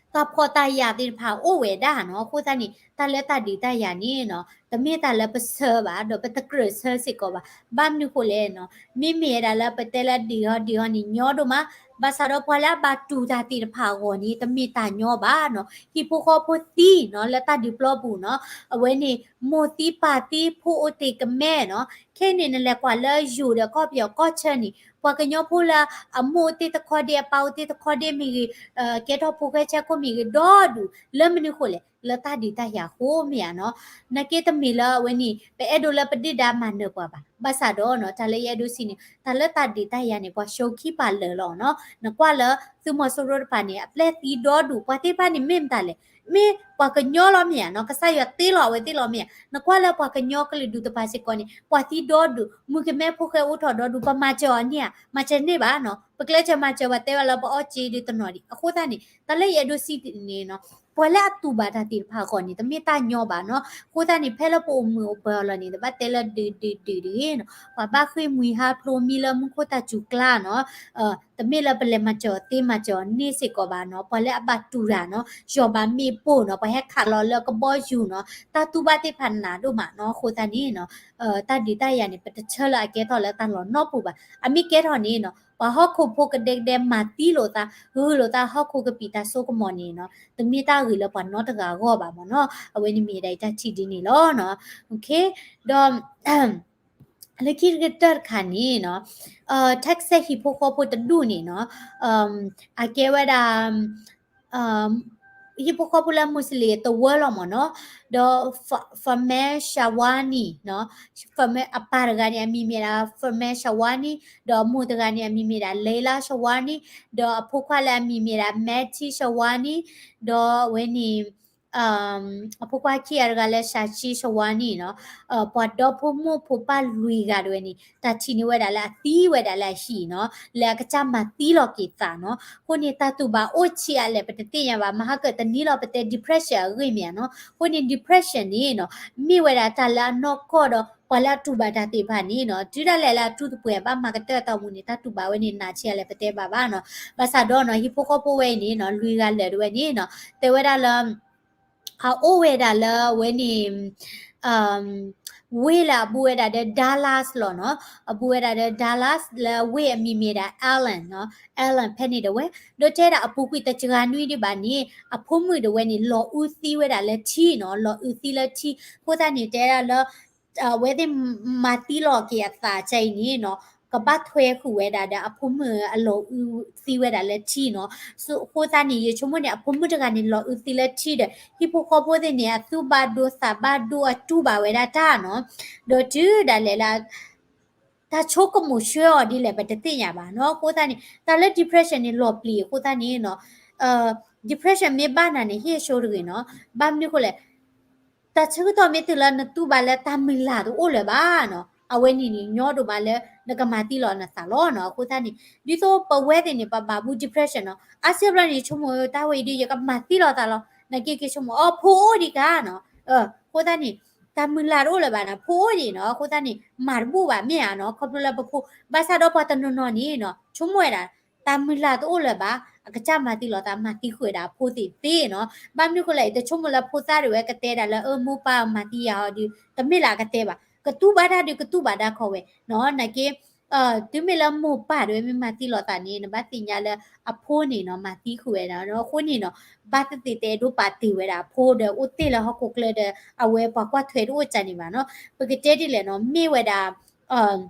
တၢ်ဖှီၣ်တၢ်ယာ်သ့ၣ်တဖၣ်အိၣ်ဝဲဒၣ်နီၤ အဃိသတးန့ၣ် တၢ်လၢတၢ်ဒုးတၢ်ယၤန့ၣ်နီၤ တမ့ၢ်တၢ်လၢပဆၢဘၣ် ဒီးပတကြၢးဆၢစ့ၢ်ကီးဘၣ် ဘၣ်မနုၤဃိလဲၣ်နီၤ မ့မ့ၢ်ဝဲဒၣ်လၢပတဲလၢဒုးဟီဒုးဟီန့ၣ် ညီဒိၣ်မး ဘၣ်ဆၣ်ဒီးပှၤလၢအဘၣ်တူၢ်တၢ်သ့ၣ်တဖၣ်အဂီၢ်န့ၣ် တမ့ၢ်တၢ်ညီဘၣ်နီၤ ဟံၣ်ဖိဃီဖိသံနီၤ လၢတၢ်ဒုးပျီပူၤနီၤ အဝဲန့ၣ် မိၢ်သံပၢ်သံဖိအိၣ်တ့ၢ်ကမဲနီၤ ခဲအံၤန့ၣ် နလဲၤကွၢ်လၢယိၤဒီးကီၢ်ပယီၤကီၢ်ဆၢန့ၣ် ပှၤကညီဖိလၢအမိၢ်အိၣ်သ့ၣ်တခီဒ့ အပၢ်အိၣ်သ့ၣ်တခီဒ့မ့ၢ်ဂ့ၤ, ကဲထီၣ်ဖိၣ်ဃဲဆဲခိၣ်မ့ၢ်ဂ့ၤ ဒီဒူၣ် လၢမနုၤဃိလဲၣ် လၢတၢ်ဒုးတၢ်ယၤအဃိမ့ၢ်ဧါနီၤ. နာ်က့တမ့ၢ်လၢအဝဲန့ၣ် ပအဲၣ်ဒိးလၢပဒုၣ်ဒါမၤနၢၤပှၤဘၣ်. ဘၣ်ဆၣ်ဒီးနီၤ တၢ်လၢယအဲၣ်ဒိးစံးန့ၣ် တၢ်လၢတၢ်ဒုးတၢ်ယၤန့ၣ် ပှၤရှုံးခံပာ်လၢာ်လီၤနီၤ. နကွၢ်လၢသုးမီၤစိရိၤတဖၣ်န့ၣ် အပျဲၢ်သံဒီဒူၣ် ပှၤသ့ၣ်တဖၣ်န့ၣ် မ့ၢ်မတၤလဲၣ် မ့ၢ်ပှၤကညီလီၤမ့ၢ်ဧါနီၤ, ကစၢ်ယွၤတ့လီၤအဝဲသ့ၣ်လီၤမ့ၢ်ဧါ. နကွၢ်လၢပှၤကညီကလုာ်ဒူၣ်တဖၣ်စ့ၢ်ကီးန့ၣ် ပှၤသံဒီဒူၣ် မုၣ်ကမဲဖိဃဲအိၣ်ထီၣ်ဒီဒူၣ် ပမၤစၢၤအီၤန့ၢ်ဧါ, မၤစၢၤန့ၢ်ဘၣ်နီၤ, ပကျဲးစၢးမၤစၢၤ ပှၤတဲဘၣ်လၢပအီၣ်က့ဒ်တနီၤဒံး. အဃိသတးန့ၣ် တၢ်လၢယအဲၣ်ဒိးစံးန့ၣ်နီၤ ပှၤလၢအတူၢ်ဘၣ်တၢ်သ့ၣ်တဖၣ်အဂီၢ်န့ၣ် တမ့ၢ်တၢ်ညီဘၣ်နီၤ. အဃိသတးန့ၣ် ဖဲလၢပအိၣ်မုာ်အိၣ်ပၢၤအလီၢ်န့ၣ် တဘၣ်တဲလၢဒုးဒုးဒုးတဂ့ၤနီၤ, ပှၤဘၣ်ဃ့ၢ်မှံဟးဖျိးမံလၢမူခိၣ်တၢ်စူၤကျါနီၤ. တမ့ၢ်လၢပလဲၤမၤစၢၤအီၤသ့မၤစၢၤအီၤန့ၢ်စ့ၢ်ကီးဘၣ်နီၤ, ပှၤလၢအဘၣ်တူၢ်တၢ်နီၤ ယီၤဘၣ်မ့ၣ်ပိၢ်နီၤ ပှၤဟဲခးလီၤလၢကဘီယူၤနီၤ တၢ်တူၢ်ဘၣ်သ့ၣ်တဖၣ်နးဒိၣ်မးနီၤ. အဃိသတးန့ၣ်နီၤ တၢ်ဒုးတၢ်ယၤန့ၣ် ပတဆၢလၢအကဲထီၣ်လၢတၢ်လီၤနီၢ်ပူၤဘၣ်. အမ့ၢ်ကဲထီၣ်န့ၣ်နီၤ ပှၤဟီၣ်ခိၣ်ဖိကဒဲကဒဲမၤသံလိာ်သး ဂုာ်လိာ်သးဟီၣ်ခိၣ်ကပံာ်တၢ်စိကမီၤန့ၣ်နီၤ တမ့ၢ်တၢ်ဂ့ၤလၢပှၤနီတဂၤအဂီၢ်ဘၣ်မ့ၢ်နီၤ. အဝဲန့ၣ်မ့ၢ်ဒၣ်အံၤတၢ်ထံၣ်ဒ်န့ၣ်လီၤနီၤ. ဒီး လၢခံကတၢၢ်တခါန့ၣ်နီၤ Texas ဟံၣ်ဖိဃီဖိတဒူၣ်န့ၣ်နီၤ အကဲဝဲဒၣ် ဟံၣ်ဖိဃီဖိလၢ Muslim တဝၢလီၤမ့ၢ်နီၤ, ဒီး Farmer Shavani နီၤ, Farmer အပၢ်တဂၤန့ၣ် အမံၤမ့ၢ်ဒၣ် Farmer Shavani, ဒီးအမိၢ်တဂၤန့ၣ် အမံၤမ့ၢ်ဒၣ် Leila Shavani, ဒီးအဖိခွါလၢအမံၤမ့ၢ်ဒၣ် Matty Shavani, ဒီးအဝဲန့ၣ် အဖိခွါခံဂၤတဂၤလၢ Shashi Shavani နီၤ, ပှၤဒီဖိမိၢ်ဖိပၢ်လွံၢ်ဂၤတဝဲန့ၣ် တၢ်ထံၣ်န့ၢ်ဝဲဒၣ်လၢအသံဝဲဒၣ်လၢအဟံၣ်နီၤ, လၢအကစၢ်မၤသံလီၤက့ၤသးနီၤ. အဃိန့ၣ် တၢ်တူၢ်ဘၣ်အိၣ်ဆံးအါလဲၣ် ပတသ့ၣ်ညါဘၣ်, မဟါကတနံၤလီၤ ပတဲ depression အဂ့ၢ်မ့ၢ်ဧါနီၤ. အဃိန့ၣ် depression န့ၣ်နီၤ မ့ၢ်ဝဲဒၣ်တၢ်လၢအနီၢ်ကီၢ်ဒီး ပှၤလၢအတူၢ်ဘၣ်တၢ်သ့ၣ်တဖၣ်န့ၣ်နီၤ တုၤဒၣ်လဲာ်လၢအတူၢ်သပှဲၤဘၣ်မၤကတၢၢ်အသးမူန့ၣ် တၢ်တူၢ်ဘၣ်ဝဲန့ၣ် နးဆံးအါလဲၣ် ပတဲဘၣ်ဘၣ်နီၤ. ဘၣ်ဆၣ်ဒီးနီၤ ဟံၣ်ဖိဃီဖိဝဲအံၤန့ၣ်နီၤ လွံၢ်ဂၤလၢာ်တဝဲန့ၣ်နီၤ တဲဝဲဒၣ်လၢ အအိၣ်ဝဲဒၣ်လၢအဝဲန့ၣ် ဝ့ၢ်လၢအဘူးဝဲဒၣ်ဒီး Dallas လီၤနီၤ. အဘူးဝဲဒၣ်ဒီး Dallas လၢဝ့ၢ်အမံၤမ့ၢ်ဒၣ် Allen နီၤ, Allen ဖဲန့ၣ်တဝဲ, ဒီးတဲဒၣ်အပူၤကွံာ်တစှၤနွံဒံးဘၣ်န့ၣ် အဖိမုၣ်တဝဲန့ၣ် လီၤအူသံဝဲဒၣ်လၢထံနီၤ, လီၤအူသံလၢထံ, အဃိသတးန့ၣ် တဲဒၣ်လၢ အဝဲသ့ၣ်မၤသံလီၤက့ၤအသးကဲအံၤန့ၣ်နီၤ, ကဘၣ်ထွဲဃုာ်ဝဲဒၣ်ဒီးအဖိမုၣ်အလီၤအူသံဝဲဒၣ်လၢထံနီၤ. အဃိသတးန့ၣ် ယဆိကမိၣ်န့ၣ် အဖိမုၣ်တဂၤန့ၣ် လီၤအူသံလၢထံဒီး ဟံၣ်ဖိဃီဖိသ့ၣ်န့ၣ် အသူၣ်ဘၣ်ဒိသးဘၣ်ဒိအတူၢ်ဘၣ်ဝဲဒၣ်တၢ်နီၤ, ဒီးတုၤဒၣ်လဲာ်လၢ တၢ်ဆိကမိၣ်ဆှၢအီၤဒ်လဲၣ် ပတသ့ၣ်ညါဘၣ်နီၤ. အဃိသတးန့ၣ် တၢ်လၢ depression န့ၣ် လီၤပျံၤအဃိသတးန့ၣ်နီၤ, depression မ့ၢ်ဘၣ်နၤန့ၣ် ဟ့ၣ်အဆိတဂ့ၤနီၤ. ဘၣ်မနုၤဃိလဲၣ် တၢ်ဆၢကတီၢ်မ့ၢ်တုၤလၢနတူၢ်ဘၣ်လၢတၢ်မုၢ်လၢ်တအိၣ်လၢၤဘၣ်နီၤ, အဝဲန့ၣ်န့ၣ် ညီဒိၣ်မးလၢနကမၤသံလီၤနသးလီၤနီၤ. အဃိသတးန့ၣ် ဒ်သိးပဝဲသ့ၣ်န့ၣ် ပဘၣ်ဘူး depression နီၤ, အါစုဘျီန့ၣ် ဆိကမိၣ်တၢ်ဝဲအံၤဒီး ယကမၤသံလီၤသးလီၤ, နာ်က့က့ၤဆိကမိၣ် အိ ဖိအိၣ်ဒံးကါနီၤ. အဃိသတးန့ၣ် တၢ်မုၢ်လၢ်တအိၣ်လၢၤဘၣ်နီၤ, ဖိအိၣ်ဒံးနီၤ. အဃိသတးန့ၣ် မၤတဘူၣ်ဘၣ်မ့ၢ်ဧါနီၤ, ခီဖျိလၢပဖိ, ဘၣ်ဆၣ်ဒီးပှၤတနီၤနီၤန့ၣ်နီၤ ဆိကမိၣ်ဝဲဒၣ် တၢ်မုၢ်လၢ်တအိၣ်လၢၤဘၣ်, အကစၢ်မၤသံလီၤသး မၤသံဃုာ်ဝဲဒၣ်အဖိသ့ၣ်သ့နီၤ. ဘၣ်မနုၤဃိလဲၣ် တဆိကမိၣ်လၢဖိသၣ်ဒၣ်ဝဲကတဲဒၣ်လၢ အၢ မိၢ်ပၢ်မၤသံယၤဟီဒီး တမ့ၢ်လၢအကတဲဘၣ်, ကတူၢ်ဘၣ်တၢ်ဒီးကတူၢ်ဘၣ်တၢ်ခီဝဲနီၤ. နာ်က့ တုၤမ့ၢ်လၢမိၢ်ပၢ်ဒၣ်ဝဲမ့ၢ်မၤသံလီၤသးန့ၣ် နဘၣ်သ့ၣ်ညါလၢအဖိန့ၣ်နီၤ မၤသံဃုာ်ဝဲဒၣ်နီၤ. အဃိန့ၣ်နီၤ ဘၣ်သ့ၣ်သ့ၣ်တအဲၣ်ဒိးပာ်တ့ၢ်ဝဲဒၣ်အဖိဒီး အိၣ်တ့ၢ်လၢဟီၣ်ခိၣ်ချၢဒီး အဝဲပှၤကွၢ်ထွဲတအိၣ်ကၢ်န့ၣ်ဘၣ်နီၤ. ပကတဲဒ်လဲၣ်နီၤ မ့ၢ်ဝဲဒၣ်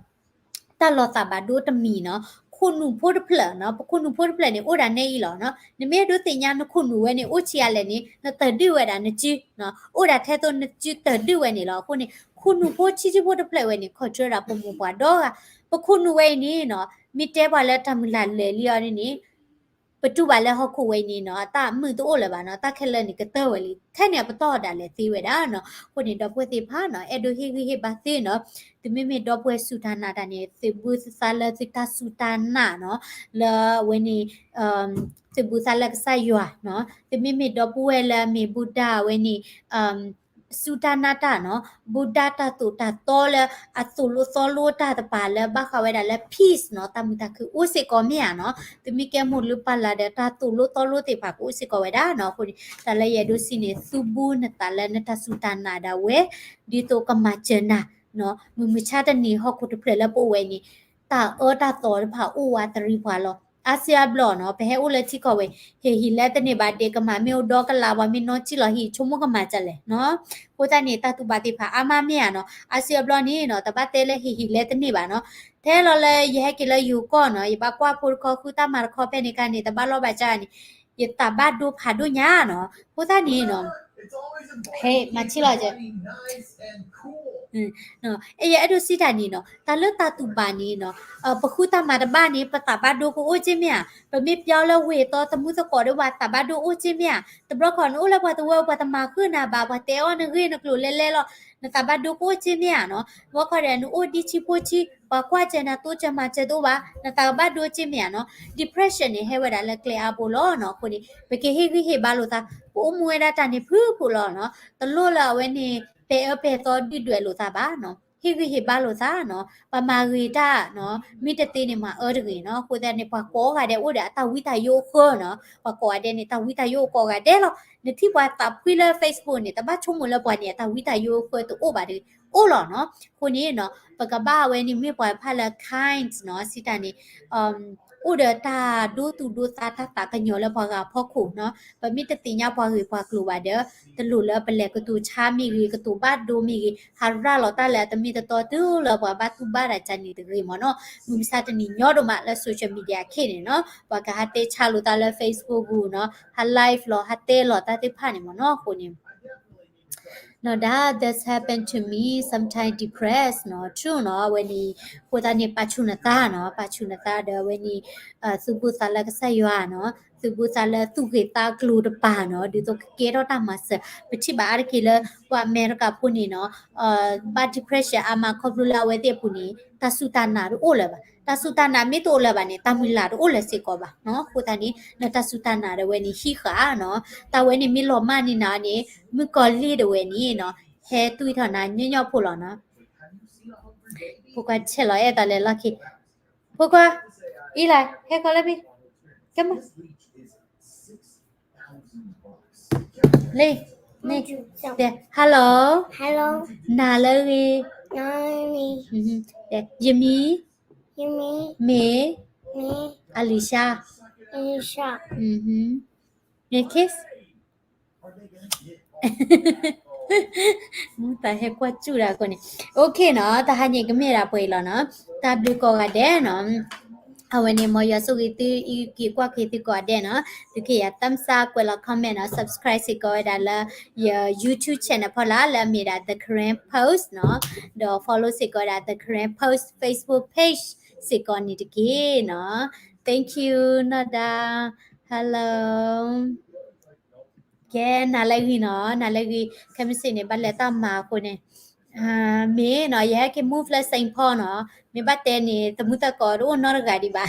တၢ်လီၤသးဘၣ်ဒိတမံၤနီၤ, ခိၣ်နူာ်ဖိတဖျၢၣ်နီၤ, ပခိၣ်နူာ်ဖိတဖျၢၣ်န့ၣ် အိၣ်ဒၣ်နဲအံၤလီၤနီၤ. နမ့ၢ်အဲၣ်ဒိးသ့ၣ်ညါနခိၣ်နူာ်ဝဲန့ၣ် အိၣ်ဆံးအါလဲၣ်န့ၣ် နတၢ်ဒုးဝဲဒၣ်နစုနီၤ, အိၣ်ဒၣ်ထဲသိးနစုတၢ်ဒုးဝဲန့ၣ်လီၤ. အဃိန့ၣ် ခိၣ်နူာ်ဖိဆံးဆံးဖိတဖျၢၣ်ဝဲန့ၣ် ခီၣ်ထံးဝဲဒၣ်ပမိၢ်ပှၢ်ဒီဂၤ, ပခိၣ်နူာ်ဝဲအံၤန့ၣ်နီၤ မ့ၢ်တဲပှၤလၢတၢ်မုၢ်လၢ်လၢာ်လံအီၤန့ၣ်န့ၣ် ပတူၢ်ဘၣ်လၢဟီၣ်ခိၣ်ဝဲအံၤန့ၣ်နီၤ တၢ်မုာ်တအိၣ်လၢၤဘၣ်နီၤ, တၢ်ခဲလၢာ်န့ၣ်ကတၢၢ်ဝဲလံ, ထဲန့ၣ်အပတီၢ်ဒၣ်လဲာ်သ့ဝဲဒၣ်နီၤ. အဃိန့ၣ် ဒီပုၢ်ဝဲၢ်သ့ၣ်တဖၣ်နီၤ အဲၣ်ဒိးဟ့ၣ်ဂံၢ်ဟ့ၣ်ဘါသုနီၤ, သုမ့မ့ၢ်ဒီပုၢ်ဝဲၢ်စူၢ်တၢ်နာ်တၢ်န့ၣ် သုးဘူးသုသးလၢသုတၢ်စူၢ်တၢ်နာ်နီၤ, လၢအဝဲန့ၣ် သုးဘူးသးလၢကစၢ်ယွၤနီၤ, သုမ့မ့ၢ်ဒီပုၢ်ဝဲၢ်လၢအမ့ၢ်ဘူးဒၣ်အဝဲန့ၣ် စူၢ်တၢ်နာ်တၢ်နီၤ, ဘူးဒၣ်တၢ်သိၣ်တၢ်သီလၢအသိၣ်လိသီလိတၢ်တပၤလၢဘၣ်ဃးဝဲဒၣ်လၢ peace နီၤ, တၢ်မုာ်တၢ်ခုအိၣ်စ့ၢ်ကီးမ့ၢ်ဧါနီၤ, သုမ့ၢ်ကဲမိၢ်လုၢ်ပၢ်လၢ်ဒီးတၢ်သိၣ်လိသီလိသ့ၣ်တဖၣ်ကအိၣ်စ့ၢ်ကီးဝဲဒၣ်နီၤ. အဃိန့ၣ် တၢ်လၢယအဲၣ်ဒိးစံးန့ၣ် သုဘူးနသးလၢနတၢ်စူၢ်တၢ်နာ်ဒၣ်ဝဲ, ဒ်သိးကမၤစၢၤနၤ, မုၢ်မဆါတနံၤဟီၣ်ခိၣ်တဖျၢၣ်လၢပအိၣ်ဝဲန့ၣ် တၢ်အၢတၢ်သီတဖၣ်အိၣ်ဝးတရံးပှၤလီၤ. အါစုအါဘျီနီၤ ပဟဲအိၣ်လၢထံကီၢ်ဝဲ ဟ့ၣ်ဟံၣ်လဲတန့ၢ်ဘၣ် ဒဲးကမၢ်မ့ၢ်အိၣ်ဒီကလး ပှၤမ့ၢ်နီၢ်ကံၣ်လီၤဟံၣ် ဆိကမိၣ်ကမၢ်ဒ်လဲၣ်နီၤ. အဃိသတးန့ၣ် တၢ်တူၢ်ဘၣ်သ့ၣ်တဖၣ်အါမးမ့ၢ်ဧါနီၤ အါစုအါဘျီန့ၣ်နီၤ တဘၣ်တဲလၢဟ့ၣ်ဟံၣ်လဲတန့ၢ်ဘၣ်နီၤ. ထဲလီၤလၢယဟဲက့ၤလၢယိၤကီၢ်နီၤ ယဘၣ်ကွၢ်ဖိတခီ ဃုတၢ်မၤတခီဖဲန့ၣ်အခါန့ၣ် တဘၣ်လီၢ်ဘၣ်ကၢ်န့ၣ် ယသးဘၣ်ဒိဖးဒိၣ်ညါနီၤ. အဃိသတးန့ၣ်နီၤ ဟဲမၤထံလီၤ အဲ ယအဲၣ်ဒိးစံးတၢ်န့ၣ်နီၤ တၢ်လၢတၢ်တူၢ်ဘၣ်န့ၣ်နီၤ ပဃုတၢ်မၤတဘၣ်န့ၣ် ပသးဘၣ်ဒိကအိၣ်က့မ့ၢ်ဧါ. ပမ့ၢ်ပျီလၢဝ့ၢ်အသီသမူသကိးဒီး ပှၤသးဘၣ်ဒိအိၣ်က့မ့ၢ်ဧါ. တဘျီခီန့ၣ် အိၣ်လၢပှၤတဝၢ ပှၤတမၤဃုာ်နၤဘၣ် ပှၤတဲအီၣ်နဂ့ၢ်နကျိၤလဲလဲလီၤ နသးဘၣ်ဒိကအိၣ်က့မ့ၢ်ဧါနီၤ. တဘျီခီဒီး နအိၣ်ဒံးဆံဖိဆံ ပှၤကွၢ်စၢၤနၤ တိစၢၤမၤစၢၤတအိၣ်ဘၣ် နသးကဘၣ်ဒိက့မ့ၢ်ဧါနီၤ. Depression န့ၣ် ဟဲဝဲဒၣ်လၢကျဲအါဘိလီၤနီၤ. အဃိန့ၣ် ပကဟ့ၣ်ဂံၢ်ဟ့ၣ်ဘါလိာ်သး ပအိၣ်မူဝဲဒၣ်တၢ်န့ၣ်ဖုၣ်ဖုၣ်လီၤနီၤ. တလိၣ်လၢအဝဲန့ၣ် ပဲာ်အၢပဲာ်သီဒုၣ်ဒွဲၣ်လိာ်သးဘၣ်နီၤ. ဟ့ၣ်ဂံၢ်ဟ့ၣ်ဘါလိာ်သးနီၤ. ပမၤဂ့ၤတၢ်နီၤ မ့ၢ်တသ့န့ၣ် မၤအၢတဂ့ၤနီၤ. အဃိသတးန့ၣ် ပှၤကိးဂၤဒဲးအိၣ်ဒီးအတၢ်ဝံတၢ်ယိအဃၢနီၤ. ပှၤကိးဂၤဒဲးန့ၣ် တၢ်ဝံတၢ်ယိအိၣ်ကိးဂၤဒဲးလီၤ. နထံၣ်ပှၤသးဖှံလၢ Facebook န့ၣ် တဘၣ်ဆိကမိၣ်လၢပှၤန့ၣ် အတၢ်ဝံတၢ်ယိအဃၢတအိၣ်ဘၣ်တဂ့ၤ အိၣ်လီၤနီၤ. အဃိန့ၣ်နီၤ ပကဘၣ်ဝဲန့ၣ်မ့ၢ်ပှၤတဖၣ်လၢ kind နီၤ စံးတၢ်န့ၣ် အိၣ်ဒီးတၢ်ဒိသူၣ်ဒိသး တၢ်သးကညီၤလၢပှၤဂၤဖီခိၣ်နီၤ. ပမ့ၢ်တသ့ၣ်ညါပှၤဂ့ၢ်ပှၤကျိၤဘၣ်ဒီး တလိၣ်လၢပလဲၤကတိၤဆါမ့ၢ်ဂ့ၤ ကတိၤဘၣ်ဒိမ့ၢ်ဂ့ၤ ဟးရၤလီၤတၢ်လၢအတမ့ၢ်တတီတုၤလၢပှၤဘၣ်တူၢ်ဘၣ်တၢ်ကန့ၣ်တဂ့ၤမ့ၢ်နီၤ. မုၢ်မဆါတနံၤညီဒိၣ်မးလၢ social media ခ့ၣ်န့ၣ်နီၤ ပှၤကဟးတဲဆါလိာ်သးလၢ Facebook ပူၤနီၤ ဟး live လီၤ ဟးတဲလီၤတၢ်သ့ၣ်တဖၣ်န့ၣ်မ့ၢ်နီၤ. အဃိန့ၣ် နီၤဒၣ် that's happened to me sometimes depressed နီၤ true နီၤ အဝဲန့ၣ် အဃိသတးန့ၣ် ပာ်ဆူၣ်နသးနီၤ ပာ်ဆူၣ်နသးဒီးအဝဲန့ၣ် သုးဘူးသးလၢကစၢ်ယွၤနီၤ သုးဘူးသးလၢသူၣ်ဂ့ၤသးကျိၤတပၤနီၤ ဒ်သိးကကဲထီၣ်တၢ်မၤစၢၤ ပထံၣ်ဘၣ်အါတက့ၢ်လၢ ပှၤအမဲရကၤဖိန့ၣ်နီၤ ဘၣ် depression အါမးခီဖျိလၢအဝဲသ့ၣ်အပူၤန့ၣ် တၢ်စူၢ်တၢ်နာ်တအိၣ်လၢၤဘၣ် တၢ်စူၢ်တၢ်နာ်မ့ၢ်တအိၣ်လၢၤဘၣ်န့ၣ် တၢ်မုၢ်လၢ်တအိၣ်လၢၤစ့ၢ်ကီးဘၣ်နီၤ အဃိသတးန့ၣ် နတၢ်စူၢ်တၢ်နာ်ဒၣ်ဝဲန့ၣ်ဟံးဃာ်နီၤ တၢ်ဝဲန့ၣ်မ့ၢ်လီၤမၢ်န့ၢ်နၤန့ၣ် မုၣ်ကီၤလံၢ်ဒၣ်ဝဲန့ၣ်နီၤ ဟဲတွံၢ်ထီၣ်နၤညီညီဖိလီၤနီၤ ဖိခွါဆဲးလီၤအဲၣ်တၢ်လဲၤလီၢ်ခံ ဖိခွါ အံၤလၢ ဟဲခီလၢမ့ၢ် ကမ လၢ hello hello နၤလၢဂ့ၤ ယမံၤ ယမံၤ မ့ၢ် မ့ၢ် အလံၤၡါ အလံၤၡါ မ့ၢ် kiss မုၢ်သးဟဲကွၢ်စူၣ်ဒၣ်အဃိန့ၣ် okay နီၤ တဟါညါကမ့ၢ်ဒၣ်ပှဲၤအံၤလီၤနီၤ တၢ်ဘျုးကိးဂၤဒဲးနီၤ အဝဲန့ၣ် မ်ယွၤဆိၣ်ဂ့ၤသု အံၤက့ၤကွၢ်က့ၤသုကိးဂၤဒဲးနီၤ သုက့ၤယၤ thumbs up ကွဲးလီၤ comment နီၤ subscribe စ့ၢ်ကီးဝဲဒၣ်လၢ ယ YouTube channel ဖီလာ် လၢအမ့ၢ်ဒၣ် The Karen Post နီၤ ဒီး follow စ့ၢ်ကီးဝဲဒၣ် The Karen Post Facebook page စ့ၢ်ကီးန့ၣ်တက့ၢ်နီၤ thank you နီၢ်ဒါ hello ကဲ နၤလၢဂ့ၤနီၤ နၤလၢဂ့ၤ ခဲမုၢ်ဆ့ၣ်န့ၣ် ဘၣ်လဲၤတၢ်မၤအဃိန့ၣ် မ့ၢ်နီၤ ယဟဲက့ၤ move လၢ Saint Paul နီၤ မ့ၢ်ဘၣ်တဲန့ၣ် သမုသကိးတအိၣ်နီတဂၤဒံးဘၣ်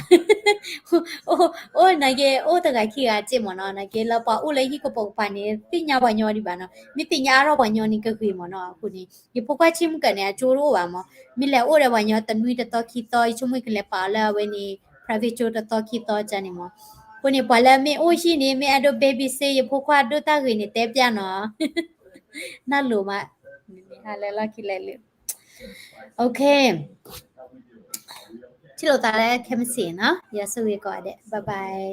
အိၣ် နာ်က့ အိၣ်တဂၤခံဂၤစ့ၢ်မ့ၢ်နီၤ နာ်က့လၢပှၤအိၣ်လၢဟံၣ်ကပိာ်ကပၤန့ၣ် သ့ၣ်ညါပှၤညီဒံးဘၣ်နီၤ မ့ၢ်သ့ၣ်ညါအါထီၣ်ပှၤညီန့ၣ်ကဂ့ၤမ့ၢ်နီၤ အဃိန့ၣ် ယဖိခွါဆံမုၢ်ကၢၢ်န့ၣ် အကၠိတအိၣ်ဘၣ်မ့ၢ် မ့ၢ်လဲၤအိၣ်ဒီးပှၤညီတနွံတသီခံသီ ယဆိကမိၣ်ကလဲၤပာ်အီၤလၢအဝဲန့ၣ် private ကၠိတသီခံသီကန့ၣ်မ့ၢ် အဃိန့ၣ် ပှၤလၢမ့ၢ်အိၣ်ဟံၣ်န့ၣ် မ့ၢ်အဲၣ်ဒိး babysit ယဖိခွါဒိၣ်တၢ်ဂ့ၤန့ၣ် တဲပျၢ်နီၤ နၢ်လိၤမး ဟးလဲၤလီၢ်ခံလဲၤလၢ okay ထံၣ်လိာ်သးလၢခဲမုၢ်ဆ့ၣ်နီၤ ယွၤဆိၣ်ဂ့ၤကိးဂၤဒဲး bye bye